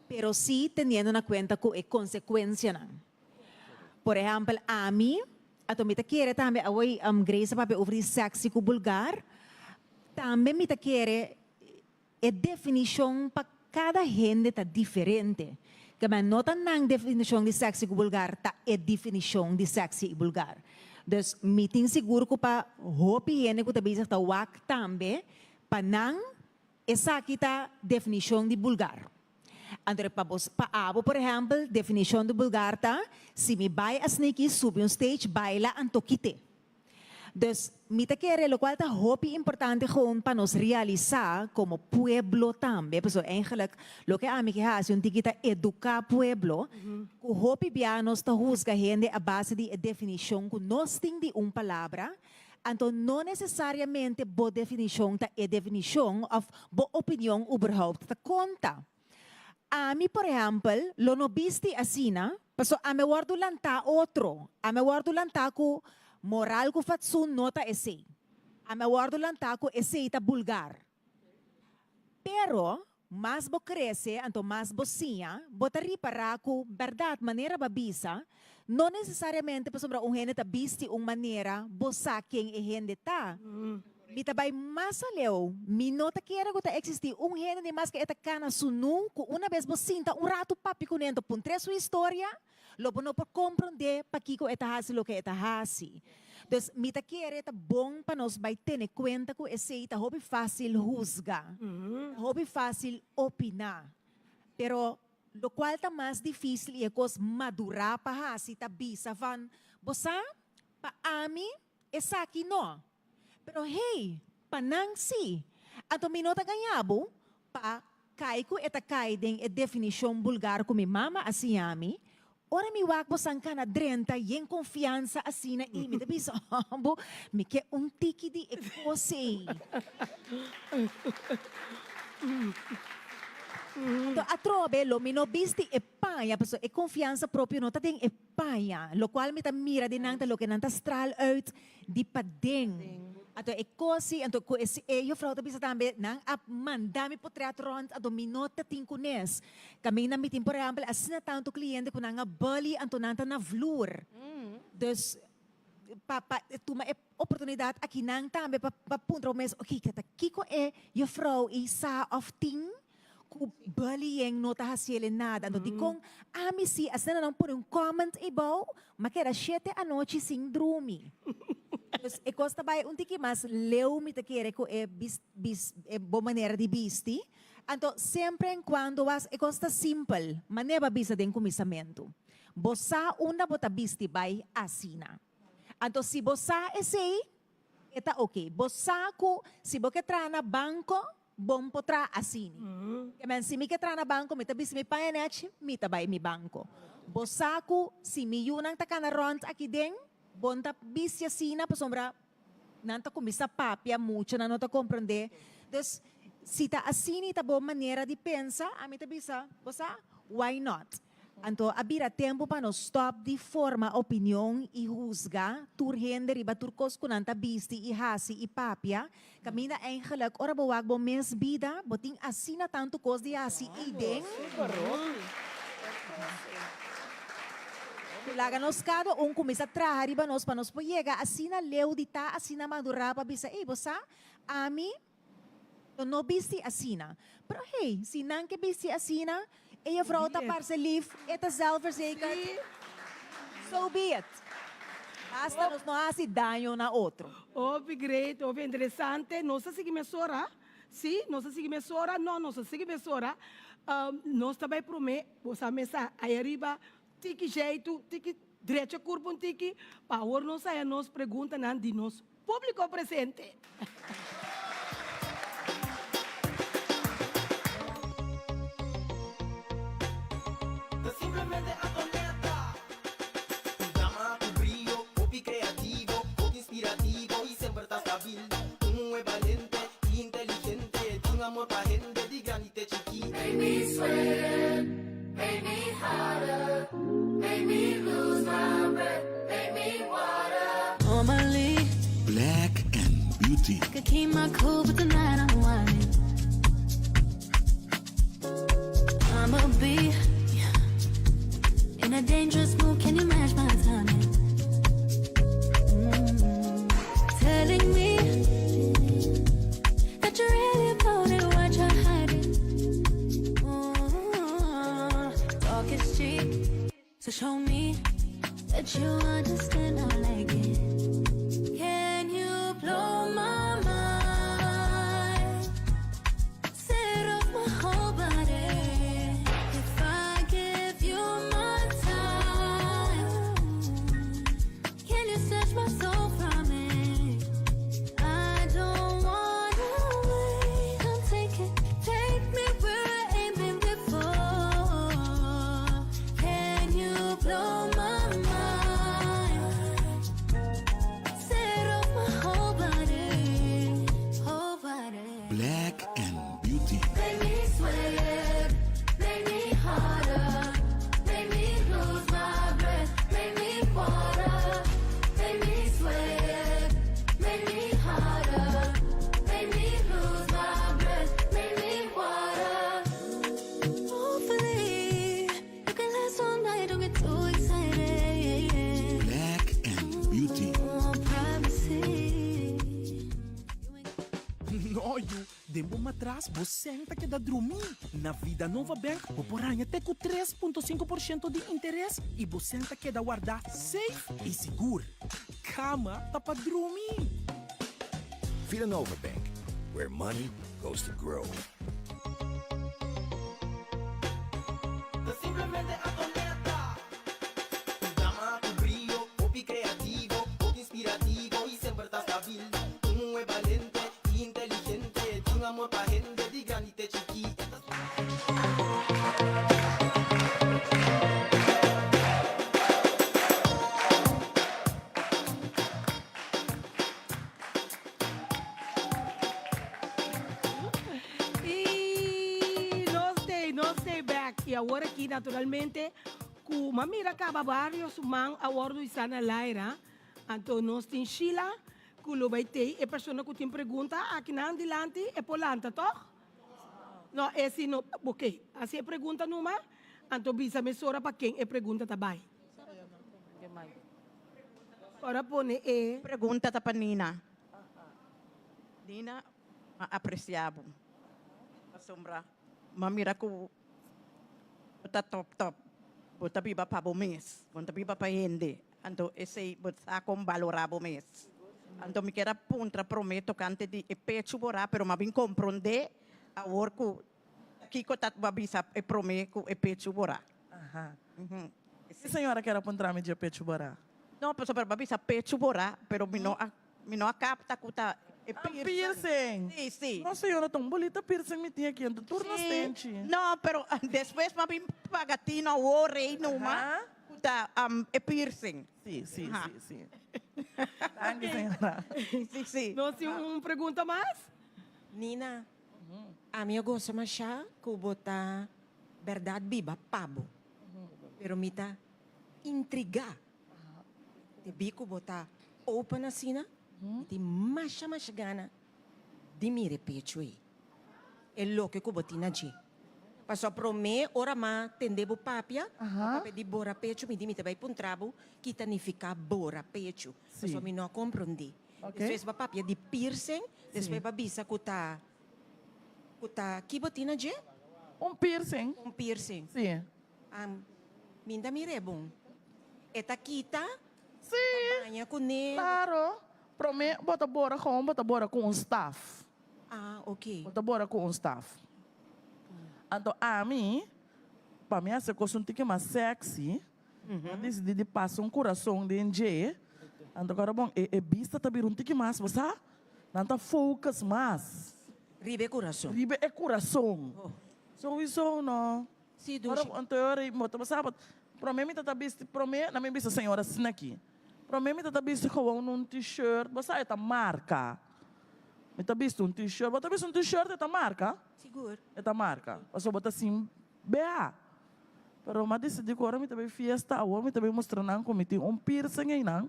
[SPEAKER 16] Pero sí teniendo na kuenta ku e konsekuensianan. Por ehèmpel ami, anto mi ta kere tambe awor Grace a papia over di sexy ku bulgar, Tambe mi ta kere e definishon pa kada hende ta diferente. Kema no ta nan definishon di sexy ku bulgar ta e definishon di sexy i bulgar. Dus mi tin sigur ku pa hopi hende ku ta bezig ta wak tambe, pa nan esaki ta definishon di bulgar. Anto pa bos, pa abo por ehèmpel definishon di bulgar ta si mi bai asniki subi un stage baila anto kite. Dus, mi ta kere lokual ta hopi importante gewoon pa nos realisá komo pueblo tambe, pasobra eigenlijk loke ami ke hasi un tiki ta eduká pueblo, ku hopi bia nos ta husga hende a base di e definishon ku nos tin di un palabra, anto no nesesariamente bo definishon ta e definishon òf bo opinion uberhoupt ta konta. Ami, por ehèmpel, lo no bisti asina, pasobra ami a wòrdu lantá otro. Ami a wòrdu lantá ku moral ku fatsun no ta esei. Ami a wòrdu lantá ku esei ta bulgar. Pero, mas bo krese, anto mas bo siña, bo ta ripará ku, bèrdat, manera bo a bisa, no nesesariamente pasobra un hende ta bisti un manera, bo sa ken e hende ta. Mi ta bai mas aleu, mi no ta kere ku ta eksistí un hende ni maske e ta kana sunú ku una bes bo sinta un ratu papia kuné anto puntr'é su historia, lo bo no por komprondé pakiko e ta hasi loke e ta hasi. Dus mi ta kere ta bon pa nos bai tene kuenta ku esei ta hopi fásil husga, ta hopi fásil opiná, pero lokual ta mas difísil i e kos madurá pa hasi ta bisa van, bo sa, pa ami esaki no. Pero hey, pa nan sí. Anto mi no ta gaña bo, pa kai ku e ta kai den e definishon bulgar ku mi mama a siña mi, Ora mi wak bosan kana drenta yen konfiansa asina i mi ta bisa, Bo, mi ke un tiki di e kos ei. Anto atrobe lo mi no bisti e paña, pasobra e konfiansa propio no ta den e paña. Lokual mi ta mira di nan ta loke nan ta straal uit di paden. Anto e kos ei, anto ku e jufrou ta bisa tambe, nan a manda mi potret rònt, anto mi no ta tin kunes. Kaminda mi tin por ehèmpel asina tantu kliente ku nan a bully anto nan ta na vloer. Dus pa pa tuma e oportunidat aki nan tambe pa pa puntra bo mes, oke ta kiko e jufrou ei sa òf tin ku bullying no ta hasiel e nada. Anto dikon ami si asina nan pone un comment eibou, m'a keda shete anochi sin drumi. Dus e kos ta bai un tiki mas leu mi ta kere ku e bis bis e bo manera di bisti. Anto, semper en cuando was e cos ta simpel, manera bo a bisa den cuminsamentu. Bo sa unda bo ta bisti bai asina. Anto, si bo sa esey, e ta ok. Bo sa cu si bo ke traha na banco, bon por traha asini. Ke men, si mi ke traha na banco, mi ta bisti mi paña nechi, mi ta bai mi banco. Bo sa cu si mi yunan ta cana rond aki den, bon ta bisti asina pasobra Nan ta kuminsá papia mucho, nan no ta komprondé. Dus, si ta asina i ta bo manera di pensa, ami ta bisa, bo sa, why not? Anto a bira tempu pa nos stòp di forma opinion i husga tur hende riba tur kos ku nan ta bisti i hasi i papia. Kaminda eigenlijk ora bo wak bo mes bida, bo tin asina tantu kos di hasi ei den. Laga nos kada un kuminsá traha riba nos pa nos por yega asina leu di ta asina madurá pa bisa, ey, bo sa, ami lo no bisti asina. Pero hey, si nan ke bisti asina, e juffrouw ta parse lief, e ta zelfverzekerd, so be it. Basta nos no hasi daño na otro.
[SPEAKER 1] Hopi great, hopi interesante. Nos ta sigui mesora. Sí, nos ta sigui mesora. No, nos ta sigui mesora. Nos ta bai promé, bo sa mesa ai ariba, tiki jeitu, tiki drecha kurpa un tiki, pa awor nos haya nos preguntanan di nos públiko presente.
[SPEAKER 2] Ta simplemente Antonetta. Un dama ku brio, hopi kreativo, hopi inspirativo i semper ta stabil. Un muhé balente i inteligente, tin amor pa hende di grandi te chikí.
[SPEAKER 8] Make me sweat, make me hotter, make me lose my breath, make me water.
[SPEAKER 9] Normally,
[SPEAKER 10] Black and Beauty.
[SPEAKER 9] Could keep my cool, but tonight I'm whining. I'ma be in a dangerous mood. Can you match my timing? Mm. Telling me that you're really about it, what you're hiding. Mm. Talk is cheap, so show me that you understand. I like it. Can you blow my mind? Set off my whole body. If I give you my time, can you snatch my soul from me? I don't wanna wait. Come take it, take me where I ain't been before. Can you blow my mind? Set off my whole body, whole body.
[SPEAKER 10] Black and Beauty.
[SPEAKER 8] Make me sweat, make me harder, make me lose my breath, make me water, make me sweat, make me harder, make me lose my breath, make me water.
[SPEAKER 9] Hopefully, you can last all night, don't get too excited.
[SPEAKER 10] Black and Beauty.
[SPEAKER 9] Oh, privacy.
[SPEAKER 11] No yu, den bo matras bo sèn ta keda drumí. Na Vidanova Bank bo por haña te ku 3.5% di interes i bo sèn ta keda wardá safe i sigur. Kama ta pa drumi!
[SPEAKER 12] Vidanova Bank, where money goes to grow.
[SPEAKER 2] Ta simplemente Antonetta. Un dama ku brio, hopi kreativo, hopi inspirativo i semper ta stabil. Un muhé balente i inteligente, tin amor pa hende di grandi te chikí. E ta.
[SPEAKER 1] awor aki naturalmente ku m'a mira kaba varios man a wòrdu isá na laira, anto nos tin Sheila ku lo bai tei e persona ku tin pregunta akinan dilanti e por lanta tòg? No, e si no, oké, hasi e pregunta numa, anto bisa mesora pa ken e pregunta ta bai. Ora pone e.
[SPEAKER 17] Pregunta ta pa Nina. Nina, m'a aprecia bo. Pasobra m'a mira cu bo ta top top. Bo ta biba pa bo mes. Bo no ta biba pa hende. Anto esey bo sa con balora bo mes. Anto mi kier a puntra prome tocante di e pecho bora, pero m'a bin compronde awor cu Kiko ta bo a bisa e prome ku e pechu borá?
[SPEAKER 7] Aha. E señora kier a puntra mi dje pechu borá.
[SPEAKER 17] No, pasobra bo a bisa pechu borá, pero mi no a mi no a kapta ku ta e
[SPEAKER 7] Ah, piercing.
[SPEAKER 17] Sí, sí.
[SPEAKER 7] No señora, ta un bolita piercing mi tin aki, anto tur na
[SPEAKER 17] Sí.
[SPEAKER 7] stenchi.
[SPEAKER 17] No, pero despues mi a bin paga tino awor rei numa ku ta e piercing.
[SPEAKER 7] Sí, sí, sí, sí. Danki señora.
[SPEAKER 17] Sí, sí.
[SPEAKER 1] Nos tin un pregunta mas?
[SPEAKER 18] Nina, Ami a gosa masha ku bo ta bèrdat biba pa bo, pero mi ta intrigá debí ku bo ta open asina, mi tin masha masha gana di mira e pechu ei, e loke ku bo tin na dje. Pasobra promé ora m'a tende bo papia, bo papia di bora pechu, mi di mi ta bai puntra bo ki ta nifiká bora pechu, pasobra mi no a komprondé. Despues bo a papia di piercing, despues bo a bisa ku ta, ku ta, ki bo tin na dje?
[SPEAKER 7] Un piercing.
[SPEAKER 18] Un piercing.
[SPEAKER 7] Si.
[SPEAKER 18] Mi ta mir'é bon. E ta kita?
[SPEAKER 7] Si.
[SPEAKER 18] Ta baña kuné?
[SPEAKER 7] Klaro. Promé bo ta bora gewoon bo ta bora ku un staf.
[SPEAKER 18] Ah, oké.
[SPEAKER 7] Bo ta bora ku un staf. Anto ami, pa mi hasi e kos un tiki mas sexy, A disidí di pasa un kurason den dje, anto kòrda bon, e bista ta bira un tiki mas, bo sa? Nan ta focus mas.
[SPEAKER 18] Riba e kurason.
[SPEAKER 7] Riba e kurason. Souiso no.
[SPEAKER 18] Sí, dushi.
[SPEAKER 7] Ora anto e ora ei, bo ta sa, promé mi ta ta bisti, promé, nan mi bisa señora asina aki, promé mi ta ta bisti gewoon un t-shirt, bo sa e ta marka. Mi ta bisti un t-shirt, bo ta bisti un t-shirt e ta marka?
[SPEAKER 18] Sigur.
[SPEAKER 7] E ta marka, pasobra bo ta sin BA. Pero m'a disidí ku ora mi ta bai fiesta awor mi ta bai mustra nan ku mi tin un piercing einan,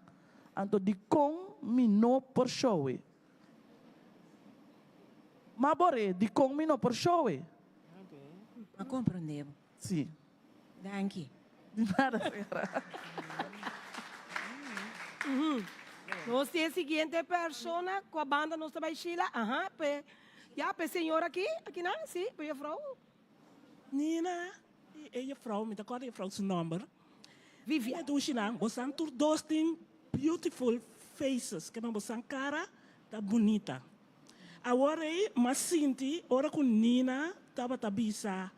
[SPEAKER 7] anto dikon mi no por show e? M'a bor'é, dikon mi no por show e?
[SPEAKER 18] M'a komprondé bo.
[SPEAKER 7] Sí.
[SPEAKER 18] Danki.
[SPEAKER 7] Di nada, señora.
[SPEAKER 1] Nos tin e siguiente persona, kua banda nos ta bai Sheila? Aha, p'e, ya, p'e señor aki, akinan, sí, p'e juffrouw.
[SPEAKER 19] Nina i e jefrouw, mi ta kòrda e jefrouw su nòmber.
[SPEAKER 1] Vivian.
[SPEAKER 19] E dushinan, bosan tur dos tin beautiful faces, ke men bosan kara ta bunita. Awor ei m'a sinti ora ku Nina tabata bisa,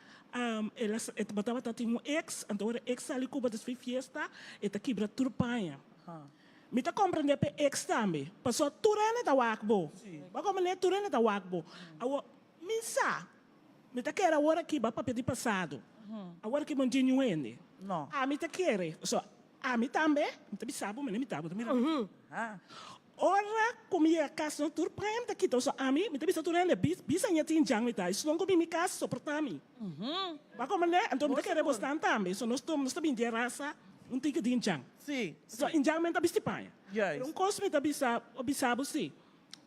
[SPEAKER 19] el a e tabata tin un ex, anto ora e ex sali ku bo despues fiesta, e ta kibra tur paña. Mi ta komprendé p'e ex tambe, pasobra tur hende ta wak bo. Bo a komprendé? Tur hende ta wak bo. Awor, mi sa Mi ta kere awor aki bo a papia di pasado. Awor aki bo no tin niun hende.
[SPEAKER 7] No.
[SPEAKER 19] Ami ta kere, so ami tambe, mi ta bisa bo, mi ta bo ta mira mi. Ora ku mi yega kas no tur prem ta kita, so ami, mi ta bisa tur hende, bisa ña tin djan mi ta, esun ku bin mi kas soporta mi. Bo a komprende? Anto mi ta kere bosnan tambe, so nos nos ta bin di e rasa un tiki di djan.
[SPEAKER 7] Si.
[SPEAKER 19] So indjan men ta bisti paña. Pero un kos mi ta bisa, bisa bo si,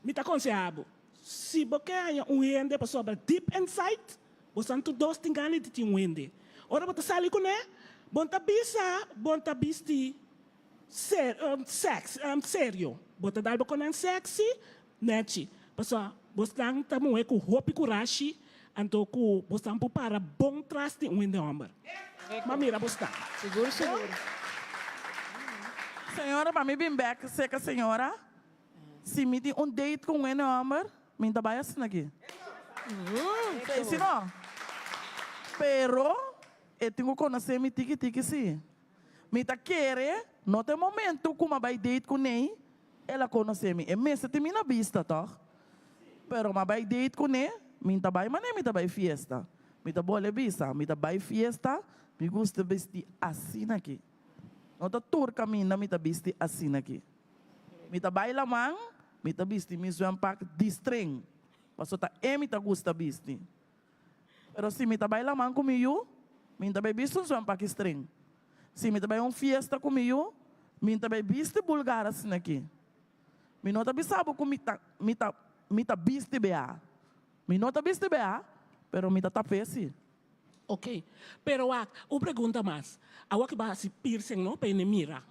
[SPEAKER 19] mi ta konseha bo, Si bo ke haña un hende pasobra deep inside bosan tur dos tin gana di tin un hende. Ora bo ta sali kuné, bo no ta bisa bo no ta bisti ser sex serio. Bo ta dal bo konan sexy nechi pasobra bosnan ta muhé ku hopi kurashi anto ku bosnan por para bon tras di un hende hòmber. Ma mira bosnan.
[SPEAKER 6] Sigur sigur.
[SPEAKER 7] Señora pa mi bin bek seka señora. Si mi tin un date cu un hende homber, mi no ta bay asina aki. Esey si no. Pero e tin cu conoce mi tiki tiki si. Mi ta kere no ta e momento cu mi a bay date cu ney, el a conoce mi. E mester tin mi na bista toch. Pero mi a bay date cu ne, mi no ta bay manera mi ta bay fiesta. Mi ta bole bisa, mi ta bay fiesta, mi gusta bisti asina aki. No ta tur caminda mi ta bisti asina aki. Mi ta bai laman, mi ta bisti mi zwempak di string, paso ta e mi ta gusta bisti. Pero si mi ta bai laman ku mi yu, Mi n'ta bai bisti un zwempak string. Si mi ta bai un fiesta ku mi yu, mi n'ta bai bisti bulgar asina aki. Mi no ta bisa bo ku mi ta mi ta mi ta bisti bea. Mi no ta bisti bea, pero mi ta tap'é si.
[SPEAKER 19] Ok. Pero wak, un pregunta mas. Awor ki bo a hasi piercing no, pa hende mira.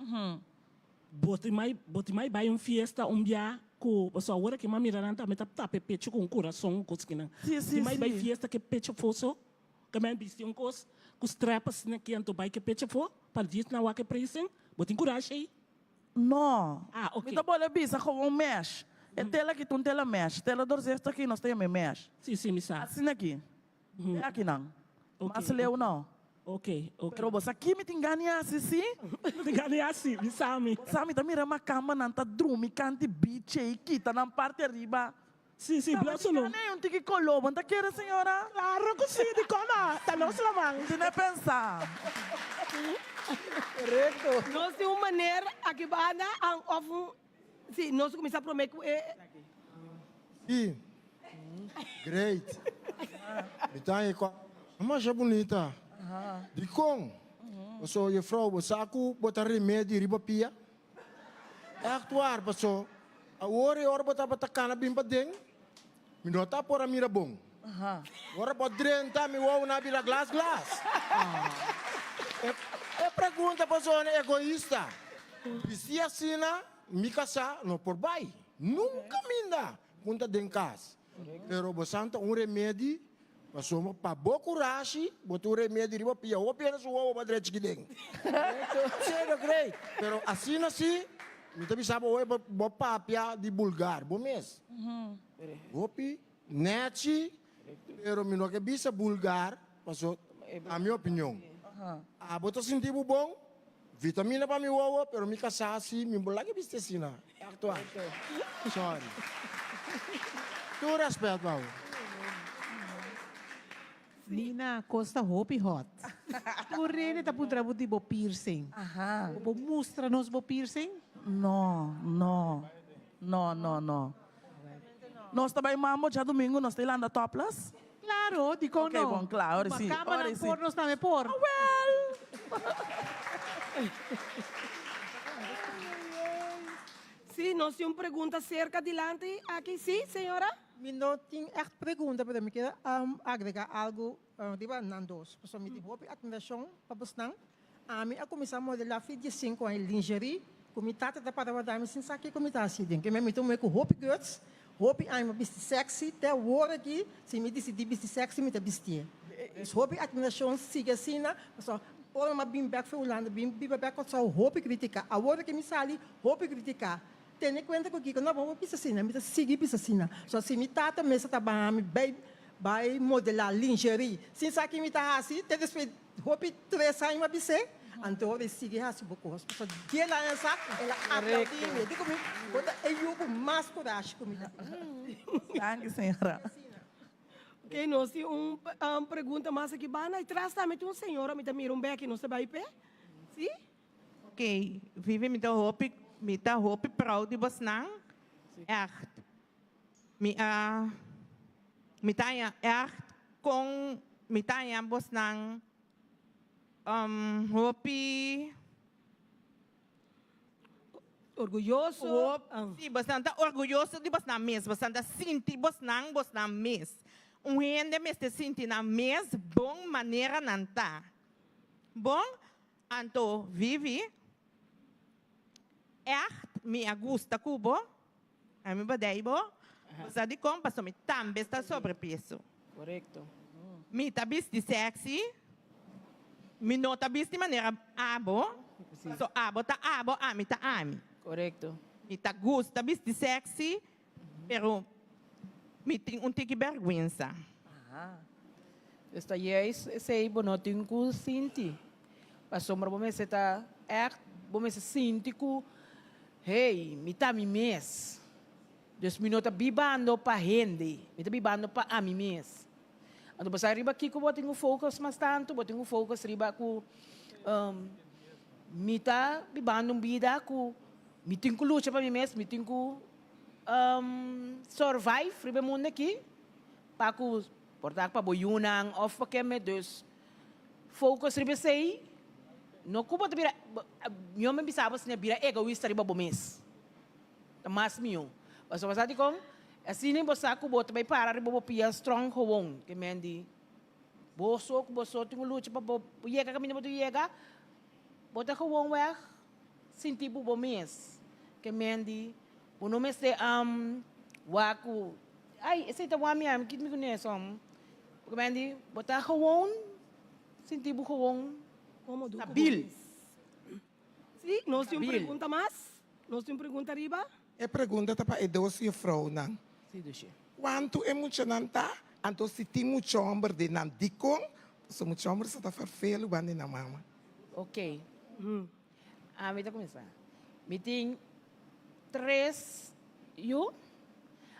[SPEAKER 19] Bo tin mai bo tin mai bai un fiesta un bia ku pasobra awor aki mi a mira nan tambe ta tapa e pecho ku un kurason kos kinan.
[SPEAKER 7] Si, si,
[SPEAKER 19] Tin mai bai
[SPEAKER 7] si.
[SPEAKER 19] fiesta ku e pecho foso? Ke men bisti un kos ku strap asina aki anto bai ku e pecho afó pa djis nan wak e piercing? Bo tin kurashi ei?
[SPEAKER 7] No.
[SPEAKER 19] Ah, ok.
[SPEAKER 7] Mi ta bolbe bisa gewoon mesh. E tela aki ta un tela mesh. Tela doorzichtig aki nos ta yama e mesh.
[SPEAKER 19] Si, si, mi sa.
[SPEAKER 7] Asina aki. E akinan.
[SPEAKER 19] Ok,
[SPEAKER 7] Mas leu no.
[SPEAKER 19] Ok, ok.
[SPEAKER 7] Pero bo sa ki mi tin gana di hasi, si?
[SPEAKER 19] Mi tin gana di hasi, mi sa mi.
[SPEAKER 7] Bo sa mi ta mira makambanan ta drumi kanti beach ei, kita nan parti ariba.
[SPEAKER 19] Si, si,
[SPEAKER 7] Taba
[SPEAKER 19] blou su
[SPEAKER 7] di
[SPEAKER 19] no.
[SPEAKER 7] gana ei un tiki koló, bo no ta kere, señora?
[SPEAKER 19] Claro ku si, dikon no? Ta nos laman.
[SPEAKER 7] Mi tin pensa.
[SPEAKER 1] Korekto. Nos tin un maner aki banda of un, si, nos kuminsá promé ku e.
[SPEAKER 20] Si. Great. Mi ta haña kua masha bunita. Dikon? Paso juffrouw bo sa ku bo ta remedi riba pia? Echt waar, paso awor e ora bo tabata kana bin paden, mi no ta por a mira bon. Ora bo drenta mi wou na bira glas glas. E pregunta paso egoista. Bisti asina mi kasá no por bai. Nunka minda Punta den kas. Pero bo san ta un remedi pasobra pa bo kurashi bo ta un remedi riba pia hopi hende su wowo pa drechi ki den. Serio great. Pero asina si mi ta bisa bo hoy bo papia di bulgar bo mes. Hopi nechi pero mi no ke bisa bulgar paso ta mi opinion. Abo ta sinti bo bon Vitamina pa mi wowo pero mi kasá si mi bo laga bisti asina aktua sorry tur respet pa bo.
[SPEAKER 14] Nina, kos ta hopi hot. Tur rende ta puntra bo di bo piercing. Bo por mustra nos bo piercing?
[SPEAKER 7] No, no, no, no, no. Nos ta bai mambo djadumingu, nos ta landa topless?
[SPEAKER 14] Claro, dikon
[SPEAKER 7] Ok,
[SPEAKER 14] no?
[SPEAKER 7] bon, kla, ora si,
[SPEAKER 14] Ma
[SPEAKER 7] ora
[SPEAKER 14] kamanan
[SPEAKER 7] si.
[SPEAKER 14] por, nos tambe por.
[SPEAKER 7] Awel!
[SPEAKER 1] Sí, nos tin un pregunta cerca dilanti aki. Sí, señora?
[SPEAKER 21] Mi no tin echt pregunta, pero mi kier agrega algo riba nan dos. Pasobra mi tin hopi admiracion pa bosnan. Ami a cuminsa modela fi diesinco aña lingerie cu mi tata ta para wardami sin sa kico mi ta haci den. Keme mi ta un muhe cu hopi guts, hopi aña mi a bisti sexy, te awor aki si mi dicidi bisti sexy mi ta bistié. Dus hopi admiracion, sigui asina, pasobra ora mi a bin bek for Hulanda bin biba bek Kòrsou hopi critica, awor aki mi sali hopi critica. Tene cuenta cu kico no bo bisa asina, mi ta sigui bisa asina. So si mi tata mester ta baha mi bay bay modela lingerie sin sa ki mi ta haci te despues Hopi tres aña mi a bis'é, anto e sigui hasi bo kos. Pasobra diel aña sa, el a aplaudí mi. E di ku mi, Bo ta e yu ku mas kurashi ku mi ta tin.
[SPEAKER 7] Danki, señora.
[SPEAKER 1] Oké, nos tin un pregunta mas aki banda. I tras tambe tin un señora, mi ta mira un bèki, nos ta bai p'e. Sí?
[SPEAKER 14] Oké, Vivi, mi ta hopi, mi ta hopi proud di bosnan. Ègt. Mi a mi ta haña ègt kon mi ta haña bosnan hopi.
[SPEAKER 1] Orguyoso.
[SPEAKER 14] Sí, bosnan ta orguyoso di bosnan mes. Bosnan ta sinti bosnan bosnan mes. Un hende mester sinti nan mes bon manera nan ta. Bon, anto Vivi, ègt mi a gusta ku bo. Ami bo dei bo, bo sa dikon? Pasobra mi tambe sta sobrepeso.
[SPEAKER 6] Korekto.
[SPEAKER 14] Mi ta bisti sexy, mi no ta bisti manera abo, pasobra abo ta abo, ami ta ami.
[SPEAKER 6] Korekto.
[SPEAKER 14] Mi ta gusta bisti sexy, pero mi tin un tiki bèrgwensa.
[SPEAKER 6] Aha. Dus ta juist esei bo no tin ku sinti. Pasobra bo mester ta ègt, bo mester sinti ku, hey, mi ta mi mes. Dus mi no ta bibando pa hende, mi ta bibando pa ami mes. Anto bo sa riba kiko bo tin ku focus mas tantu? Bo tin ku focus riba ku mi ta bibando un bida ku mi tin ku lucha pa mi mes, mi tin ku survive riba e mundu aki pa ku por ta pa bo yunan òf pa keme. Dus. focus riba esei, no ku bo ta bira, mi homber bisa bo asina, bira egoista riba bo mes. Ta mas mihó. Pasobra sa dikon? Asina bo sa ku bo ta bai para riba bo pia strong gewoon. Ke men di, bo so ku bo so tin ku lucha pa bo yega kaminda bo ta yega, bo ta gewoon wèg sinti bo bo mes. Ke men di, bo no mester wak ku, ai esei ta wami ami, kit mi kuné som. Ke men di, bo ta gewoon sinti bo gewoon stabil.
[SPEAKER 1] Sí, nos tin un pregunta mas. Nos tin un pregunta ariba.
[SPEAKER 13] E pregunta ta pa e dos jufrounan.
[SPEAKER 6] Sí, Dushi.
[SPEAKER 13] Kuantu e muchanan ta? Anto si tin mucha homber den nan, dikon? Pasobra mucha homber sa ta ferfelu banda di nan mama.
[SPEAKER 6] Ok. Ami ta kuminsá. Mi tin tres yu,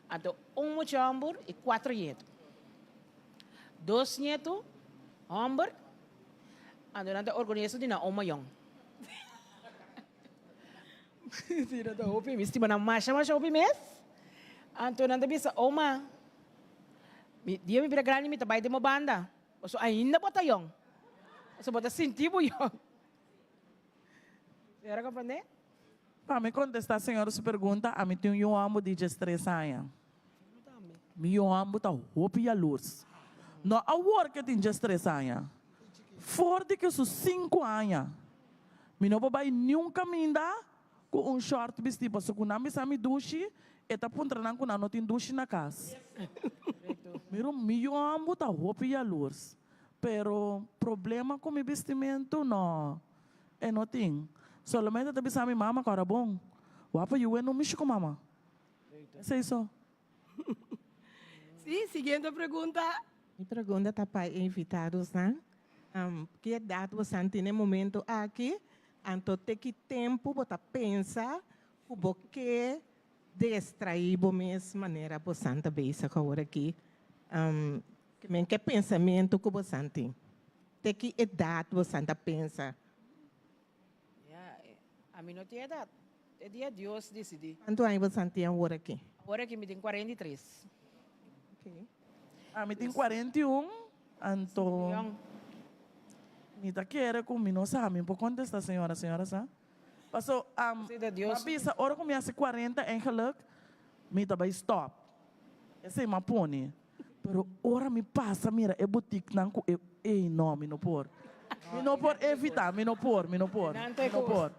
[SPEAKER 6] anto un mucha homber i kuater ñetu. Dos ñetu homber Anto nan ta orguyoso di nan oma yong. Si nan ta hopi, mi stima nan masha masha hopi mes. Anto nan ta bisa, Oma, mi dia mi bira grandi mi ta bai den bo banda, pasobra ainda bo ta yong. Pasobra bo ta sinti bo yong. Señora comprende?
[SPEAKER 7] Pa mi contesta señora su pregunta, ami tin un yu homber di diestres aña. Mi yu homber ta hopi yalurs. No awor ke tin diestres aña. For di ke su sinku aña, mi no por bai niun kaminda ku un short bisti pasobra ku nan bisa mi dushi, e ta puntra nan ku nan no tin dushi na kas. Mira, mi yu homber ta hopi yalurs, pero problema ku mi bistimentu no. E no tin. Solamente ta bisa mi mama ku ora bon. Wapa yu e no mishi ku mama. Esei so.
[SPEAKER 1] Si, siguiente pregunta.
[SPEAKER 14] Mi pregunta ta pa e invitadosnan. Ki edat bosan tin e momento aki? Anto te ki tempu bo ta pensa ku bo ke destraí bo mes manera bosan ta bezig awor aki? Men ke pensamentu ku bosan tin? Te ki edat bosan ta pensa?
[SPEAKER 6] Ya, ami no tin edat. E dia Dios disidí.
[SPEAKER 14] Kuantu aña bosan tin awor aki?
[SPEAKER 6] Awor aki mi tin 43.
[SPEAKER 14] Okay.
[SPEAKER 7] Ami tin 41, anto mi ta kere ku mi no sa, mi por kontestá señora, señora sa. Paso, m'a bisa ora ku mi hasi 40 eigenlijk mi ta bai stòp. Esei m'a pone. Pero ora mi pasa mira e botiknan ku e ey no mi no por. Mi no por evita, mi no por, mi no por, mi no por.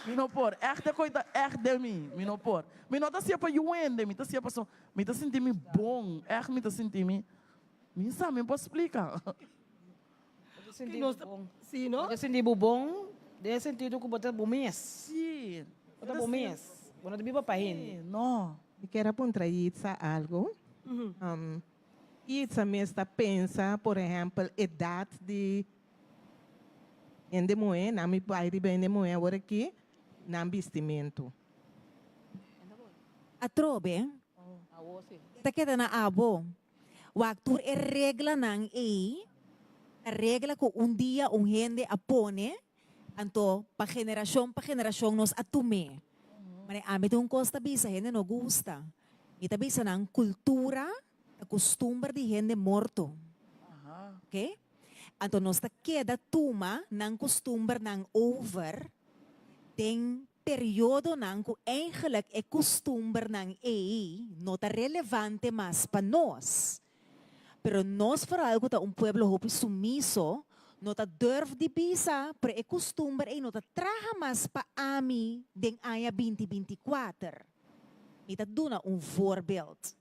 [SPEAKER 7] Mi no por, ègt e koi ta ègt den mi, mi no por. Mi no ta hasié pa yu hende, mi ta hasié paso mi ta sinti mi bon, ègt mi ta sinti mi, mi sa mi por splika.
[SPEAKER 6] Bo ta sinti bo bon. Sí, no? Bo ta sinti bo bon den e sentido ku bo ta bo mes.
[SPEAKER 7] Sí.
[SPEAKER 6] Bo ta bo mes. Bo no ta biba pa hende.
[SPEAKER 7] No.
[SPEAKER 14] Mi kier a puntra Yitza algo. Yitza mes ta pensa, por ehempel, edat di hende muhé, nan mi bai riba hende muhé awor aki, nan bistimentu.
[SPEAKER 16] Atrobe, ta keda na abo. Wak tur e reglanan ei ta regla ku un dia un hende a pone, anto pa generashon pa generashon nos a tum'é. Mane ami ta un kos ta bisa hende no gusta. Mi ta bisa nan kultura ta kustumber di hende morto. Oke? Anto nos ta keda tuma nan kustumbernan over den periodonan ku eigenlijk e kustumbernan ei no ta relevante mas pa nos. Pero nos vooral ku ta un pueblo hopi sumiso, no ta durf di bisa pero e kustumber ei no ta traha mas pa ami den aña binti 24. Mi ta duna un voorbeeld.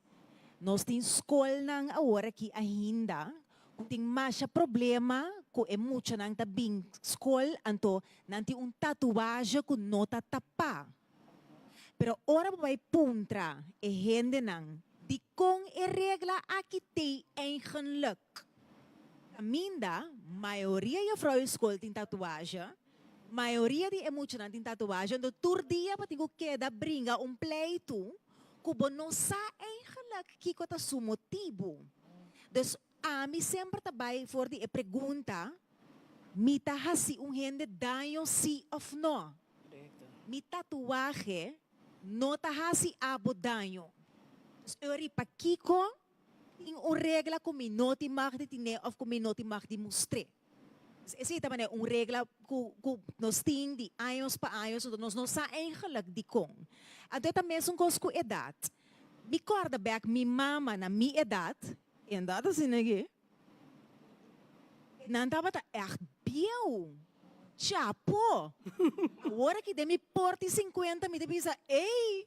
[SPEAKER 16] Nos tin skolnan awor aki ainda Ku tin masha problema ku e muchanan ta bin skol anto nan tin un tatuaje ku no ta tapá. Pero ora bo bai puntra e hendenan dikon e regla aki t'ei eigenlik? Kaminda mayoria jufrou skol tin tatuaje, mayoria di e muchanan tin tatuaje anto tur dia bo tin ku keda bringa un pleitu ku bo no sa eigenlik kiko ta su motibu. Dus ami semper ta bai for di e pregunta, mi ta hasi un hende daño si of no? Mi tatuahe no ta hasi abo daño. Dus ori pakiko tin un regla ku mi no tin mag di tine of ku mi no tin mag di mustr'é? Esei ta manera un regla ku ku nos tin di años pa años, anto nos no sa eigenlijk dikon. Anto e ta mesun kos ku edat. Mi kòrda bèk mi mama na mi edat, en dat asina aki, nan tabata ègt bieu, chapo. Awor aki den mi por di sinkuenta mi ta bisa, ey,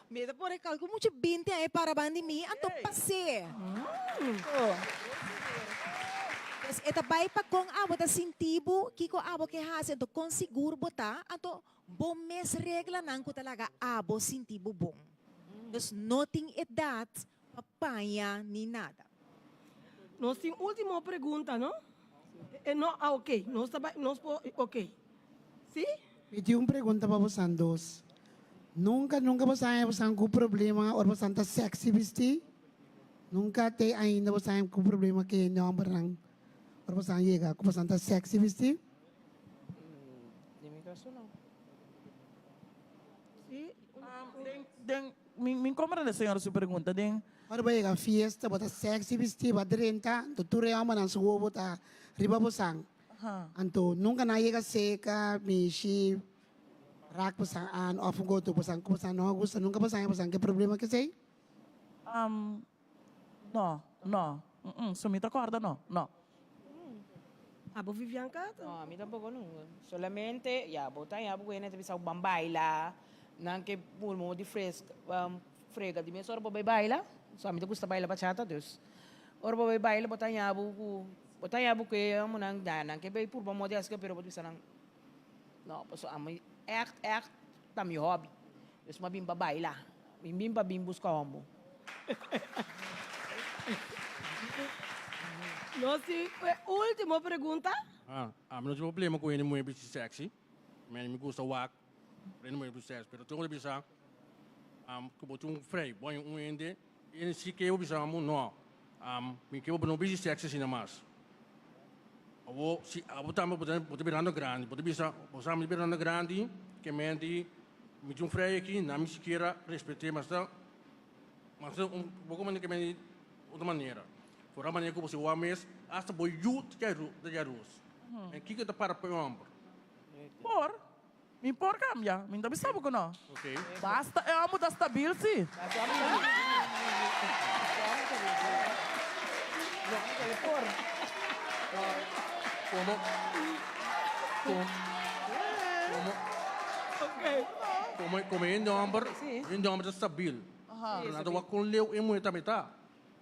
[SPEAKER 16] mi ta por e kalku mucha binti aña para ban di mi, anto pas'é. Pues e ta bai pa kon abo ta sinti bo, kiko abo ke hasi, anto kon sigur bo ta, anto bo mes reglanan ku ta laga abo sinti bo bon. Dus no tin edat pa paña ni nada.
[SPEAKER 1] Nos tin ultimo pregunta, no? E no, ah ok, nos ta bai, nos por, ok. Si?
[SPEAKER 4] Mi tin un pregunta pa bosan dos. Nunca, nunca bosan haña bosan cu problema ora bosan ta sexy bisti? Nunca te ainda bosan haña cu problema cu hende hombernan ora bosan yega cu bosan ta sexy bisti?
[SPEAKER 6] Den mi caso no.
[SPEAKER 1] Si?
[SPEAKER 7] Den, den, mi, mi comprende señora su pregunta. Den.
[SPEAKER 4] Ora bo yega fiesta bo ta sexy bisti, bo a drenta, anto tur e hombernan su wowo ta riba bosan. Anto nunca nan a yega seca, mishi, rak bosan aan of un goto bosan cu bosan no a gusta. Nunca bosan haya bosan ke problema kesey?
[SPEAKER 7] No, no, so mi ta corda no, no.
[SPEAKER 1] Abo Vivianca?
[SPEAKER 6] No, ami tampoco nunca. Solamente, ya, bo ta haya bo cu hende ta bisa bo ban baila, nan ke murmur di fresca, frega di mes ora bo bay baila, so ami ta gusta baila bachata, dus ora bo bay baila bo ta haya bo cu Bo ta yabu ku e homonan da nan ke bay purba moda esaki pero bo ta bisa nan no pasobra ami ègt ègt ta mi hòbi dus mi a bin pa baila mi bin pa bin buska homo.
[SPEAKER 1] Nos tin e ultimo pregunta.
[SPEAKER 22] Ami no tin problema ku hende muhé bisti sexy, mi mi gusta wak hende muhé bisti sexy, pero tin ku ta bisa ku bo tin un frei bo haña un hende E si ke bo bisa amo no. Mi ke bo no bisti sexy asina mas. Abo si abo tambe bo ta bo ta birando grandi, bo ta bisa bo sa mi ta birando grandi ke menti mi tin un frei aki nan mi sikiera respet'é mas ta mas ta un poko manera ke menti otro manera. Foral manera ku bo si wak mes asta bo yu ta jaru ta jarus. En kiko ta para pa e homber?
[SPEAKER 7] Por. Mi por cambia, mi no ta bisa bo cu no. Basta e homber ta stabil si.
[SPEAKER 22] Como como como como hende homber hende homber ta stabil pero nan ta wak con leu e muher tambe ta.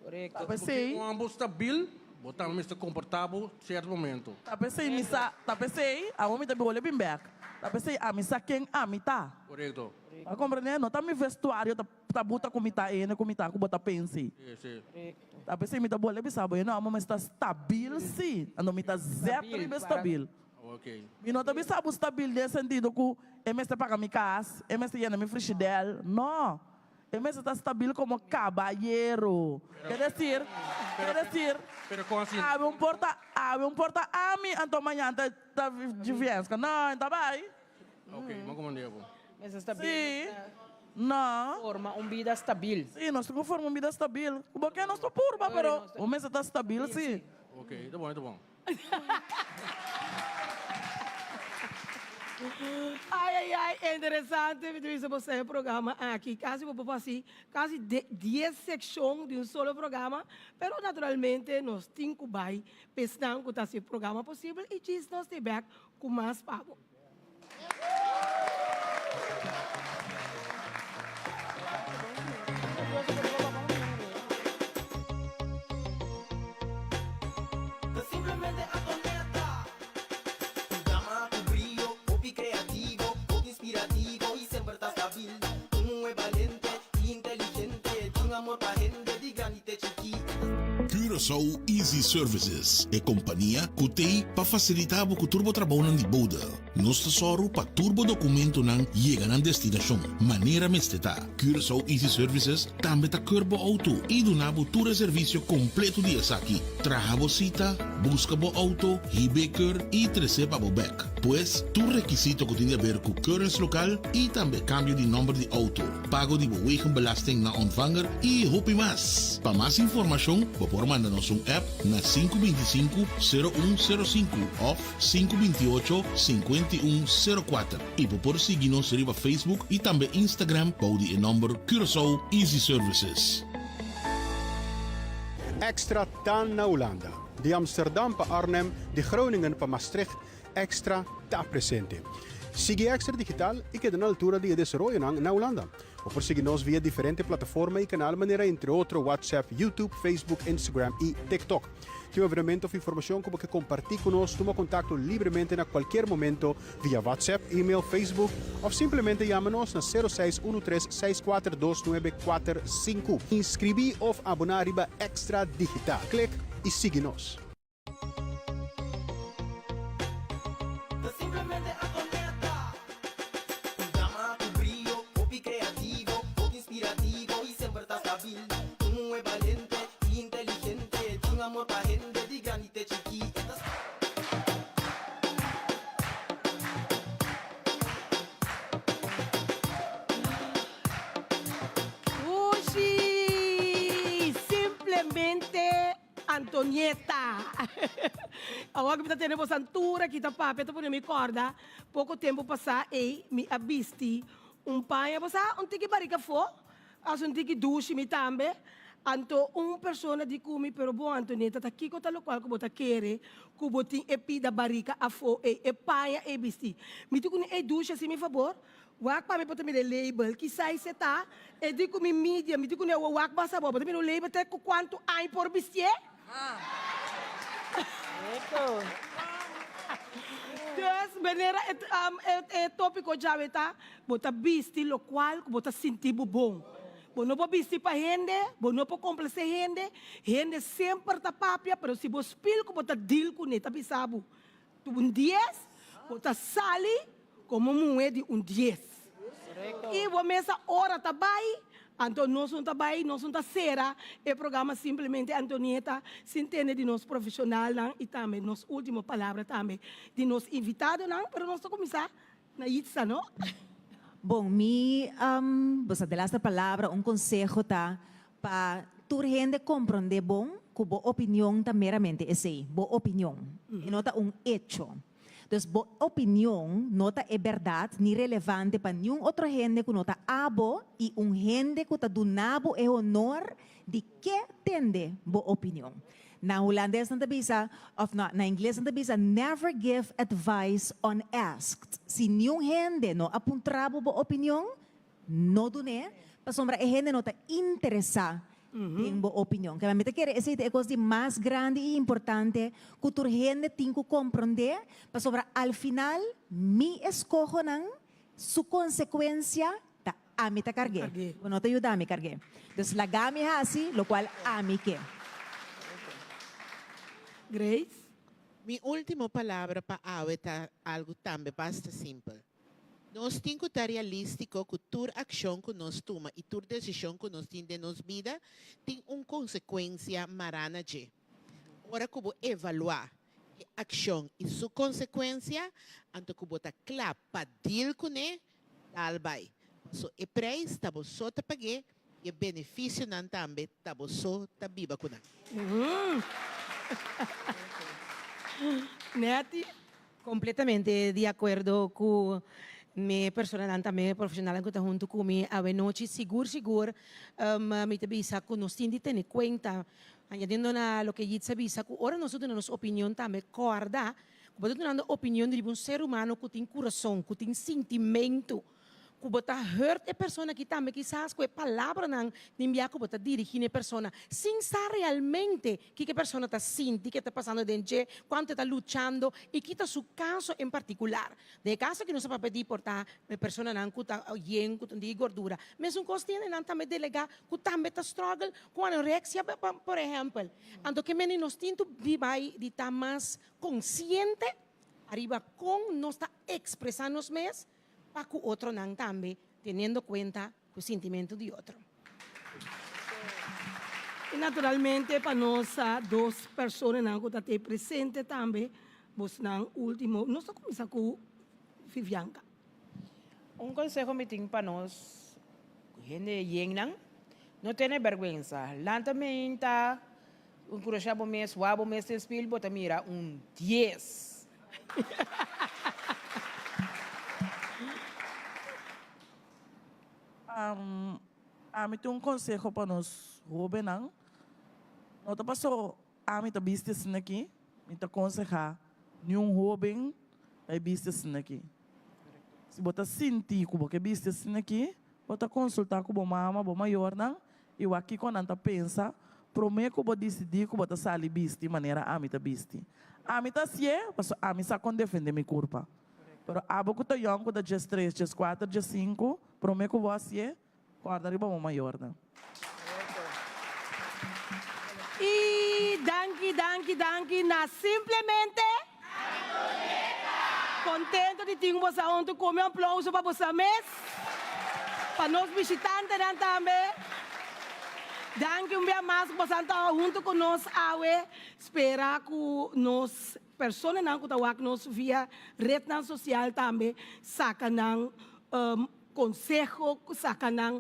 [SPEAKER 6] Correcto.
[SPEAKER 22] Porque un homber stabil bo tambe mester comporta bo cierto momento.
[SPEAKER 7] Ta pesey mi sa, ta pesey, awor mi ta bole bin bek. Ta pesey ami sa ken ami ta.
[SPEAKER 22] Correcto.
[SPEAKER 7] Bo a comprende? No ta mi vestuario ta ta buta cu mi ta e hende cu mi ta cu bo ta pensi.
[SPEAKER 22] Si, si.
[SPEAKER 7] Ta pesey mi ta bole bisa bo, e no amo mester stabil si, anto mi ta zet riba e stabil.
[SPEAKER 22] Ok.
[SPEAKER 7] Mi no ta bisa bo stabil den sentido cu e mester paga mi cas, e mester yena mi frishidel, no. E mester ta stabil komo kabayero. Ke desir, ke desir, awe un por ta awe un por ta ami, anto mañan ta ta Givienska. No, e ta bai.
[SPEAKER 22] Ok, mi a komprende bo.
[SPEAKER 6] Mester stabil.
[SPEAKER 7] Si, no.
[SPEAKER 6] Forma un bida stabil.
[SPEAKER 7] Si, nos tin ku forma un bida stabil. Ku bo ke nos ta purba, pero bo mester ta stabil si.
[SPEAKER 22] Ok, ta bon, ta bon.
[SPEAKER 1] Ai ai ai interesante mi ta bisa bo e programa aki casi bo por haci casi dies seccion di un solo programa pero naturalmente nos tin cu bay pa esnan cu ta haci e programa posibel y djis nos ta bek cu mas pa bo.
[SPEAKER 2] Ta simplemente Antonetta. Un dama cu brio, hopi creativo, hopi inspirativo y semper ta stabil. Un muhe balente y inteligente, tin amor pa hende di grandi te chiki.
[SPEAKER 10] Curaçao Easy Services, e kompania ku t'ei pa fasilitá bo ku tur bo trabounan di bouda. Nos ta sòru pa tur bo dokumentonan yega nan destinashon manera mester ta. Curaçao Easy Services tambe ta keur bo outo i duna bo tur e servisio kompleto di esaki, traha bo sita, buska bo outo, hib'é keur i tres'é pa bo bèk. Pues, tur rekisito ku tin di aber ku keuringslokaal i tambe kambio di nòmber di outo. pago di bo wegenbelasting na ontvanger y hopi mas. Pa mas informacion bo por manda. manda nos un app na 525 0105 òf 528 5104. I bo por sigui nos riba Facebook i tambe Instagram bou di e nòmber Curaçao Easy Services.
[SPEAKER 3] Extra ta na Hulanda. Di Amsterdam pa Arnhem, di Groningen pa Maastricht, Extra ta presente. Sigui Extra Digital i keda na altura di e desaroyonan na Hulanda. Bo por sigui nos via diferente plataforma i kanal manera entre otro WhatsApp, YouTube, Facebook, Instagram i TikTok. Tin un evenemento of informashon ku bo ke kompartí ku nos, tuma kontakto libremente na kualkier momento via WhatsApp, email, Facebook of simplemente yama nos na 0613 642945. Inskribí of aboná riba Extra Digital. Klik i sigui nos.
[SPEAKER 2] Ta simplemente Antonetta. Un dama ku brio, hopi kreativo, hopi inspirativo i semper ta stabil. Un muhé balente i inteligente, tin amor pa hende di grandi te chikí. E ta.
[SPEAKER 1] Ushi! Simplemente Antonieta. Awor ku mi ta tene boso antura ki ta papia ta pone mi kòrda poko tempu pasá ei mi a bisti un paña bo sa un tiki barika afó as un tiki dushi mi tambe anto un persona di ku mi pero bo Antonieta ta kiko ta lokual ku bo ta kere ku bo tin e pida barika afó ei e paña ei bisti mi tin ku ni ei dushi hasi mi fabor Wak pa mi por ta mira e label, ki size e ta, e di ku mi medium, mi di ku ne awor wak mas abou, bo ta mira un label te ku kuantu aña por bistié? Dus manera e e topiko djawe ta, bo ta bisti lokual ku bo ta sinti bo bon. Bo no por bisti pa hende, bo no por komplasé hende, hende semper ta papia, pero si bo spil ku bo ta deal kuné ta bisa bo, Un dies, bo ta sali komo muhé di un dies. I bo mesa ora ta bai, anto nos no ta bai, nos no ta sera e programa simplemente Antonieta sin tende di nos profeshonalnan i tambe nos ultimo palabra tambe di nos invitadonan, pero nos ta kuminsá na Yitza, no?
[SPEAKER 16] Bon, mi, bo sa, delaster palabra, un konseho ta Pa tur hende komprondé bon ku bo opinion ta meramente esei, bo opinion. E no ta un echo. Dus bo opinion no ta e bèrdat ni relevante pa niun otro hende ku no ta abo i un hende ku ta duna bo e honor di ke tende bo opinion. Na hulandes nan ta bisa, òf no, na ingles nan ta bisa, never give advice unasked. Si niun hende no a puntra bo bo opinion, No dun'é, pasobra e hende no ta interesá den bo opinion. Kema mi ta kere esei ta e kos di mas grandi i importante ku tur hende tin ku komprondé, pasobra al final mi eskohonan su konsekuensia ta ami ta karg'é. Bo no ta yuda mi karg'é. Dus laga mi hasi lokual ami ke.
[SPEAKER 1] Grace?
[SPEAKER 14] Mi último palabra pa awe ta algu tambe basta simpel. Nos tin ku ta realístiko ku tur akshon ku nos tuma i tur desishon ku nos tin den nos bida tin un konsekuensia mará na dje. Ora ku bo evaluá e akshon i su konsekuensia, anto ku bo ta kla pa deal kuné, dal bai. Paso e preis ta bo so ta pag'é i e benefisionan tambe ta bo so ta biba ku nan.
[SPEAKER 1] Netty?
[SPEAKER 15] Completamente di acuerdo cu mi personanan tambe profesionalnan cu ta hunto cu mi awe nochi. Sigur sigur mi ta bisa cu nos tin di tene cuenta, añadiendo na loke Yitz a bisa, cu ora nos ta duna nos opinion tambe corda cu bo ta dunando opinion riba un ser humano cu tin curason, cu tin sintimento. Ku bo ta hurt e persona aki tambe kisas ku e palabranan den bia ku bo ta dirigí na e persona sin sa realmente kiko e persona ta sinti, ke ta pasando den dje, kuantu e ta luchando i ki ta su kaso en partikular. Den e kaso aki nos ta papia di por ta e personanan ku ta yen, ku ta di gordura. Mesun kos tin hendenan tambe delegá ku tambe ta struggle ku anoreksia por ehèmpel. Anto ke mende nos tin tu di bai di ta mas konsiente ariba kon nos ta ekspresá nos mes pa ku otronan tambe, teniendo kuenta ku sintimentu di otro.
[SPEAKER 1] I naturalmente pa nos dos personanan ku ta te presente tambe, bosnan ultimo, nos ta kuminsá ku Vivianca.
[SPEAKER 6] Un konseho mi tin pa nos hende yennan, no tene bèrgwensa, lanta meinta. Enkurashá bo mes, wak bo mes den spil, bo ta mira un dies.
[SPEAKER 7] Ami tin un konseho pa nos hóbennan. No ta paso ami ta bisti asina aki, mi ta konsehá niun hóben pa e bisti asina aki. Si bo ta sinti ku bo ke bisti asina aki, bo ta konsultá ku bo mama, bo mayornan i wak kiko nan ta pensa promé ku bo disidí ku bo ta sali bisti manera ami ta bisti. Ami ta hasié pasobra ami sa kon defendé mi kurpa. Pero abo ku ta yòn ku ta diestres, dieskuater, diesinku, promé ku bo hasié, kòrda riba bo mayornan.
[SPEAKER 1] I danki, danki, danki na simplemente Contento di tin boso hunto cu mi. Un aplauso pa boso mes, pa nos bishitantenan tambe. Danki un bia mas cu boso ta hunto cu nos awe. Spera cu nos personanan cu ta wak nos via rednan social tambe saca nan Conseho cu saca nan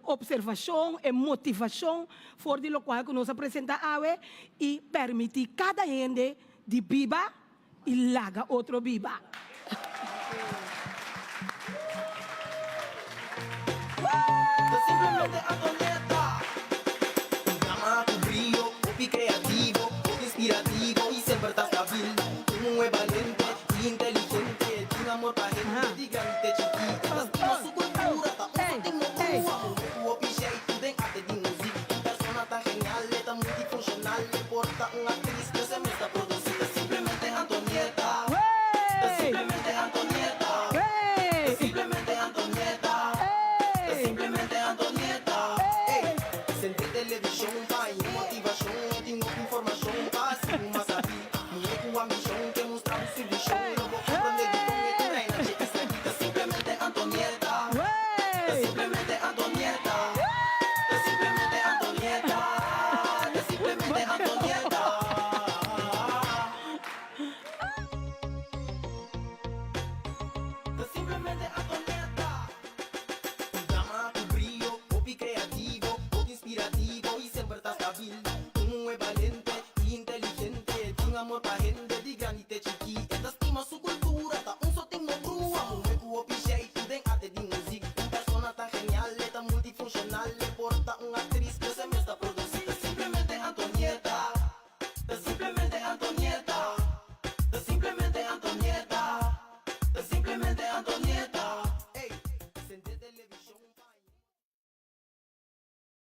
[SPEAKER 1] observacion e motivacion for di locual cu nos a presenta awe y permiti cada hende di biba y laga otro biba.
[SPEAKER 2] Ta simplemente Antonieta. Un dama cu brio, hopi creativo, hopi inspirativo y semper ta stabil. Un muhe balente y inteligente, tin amor pa hende di grandi te chikí.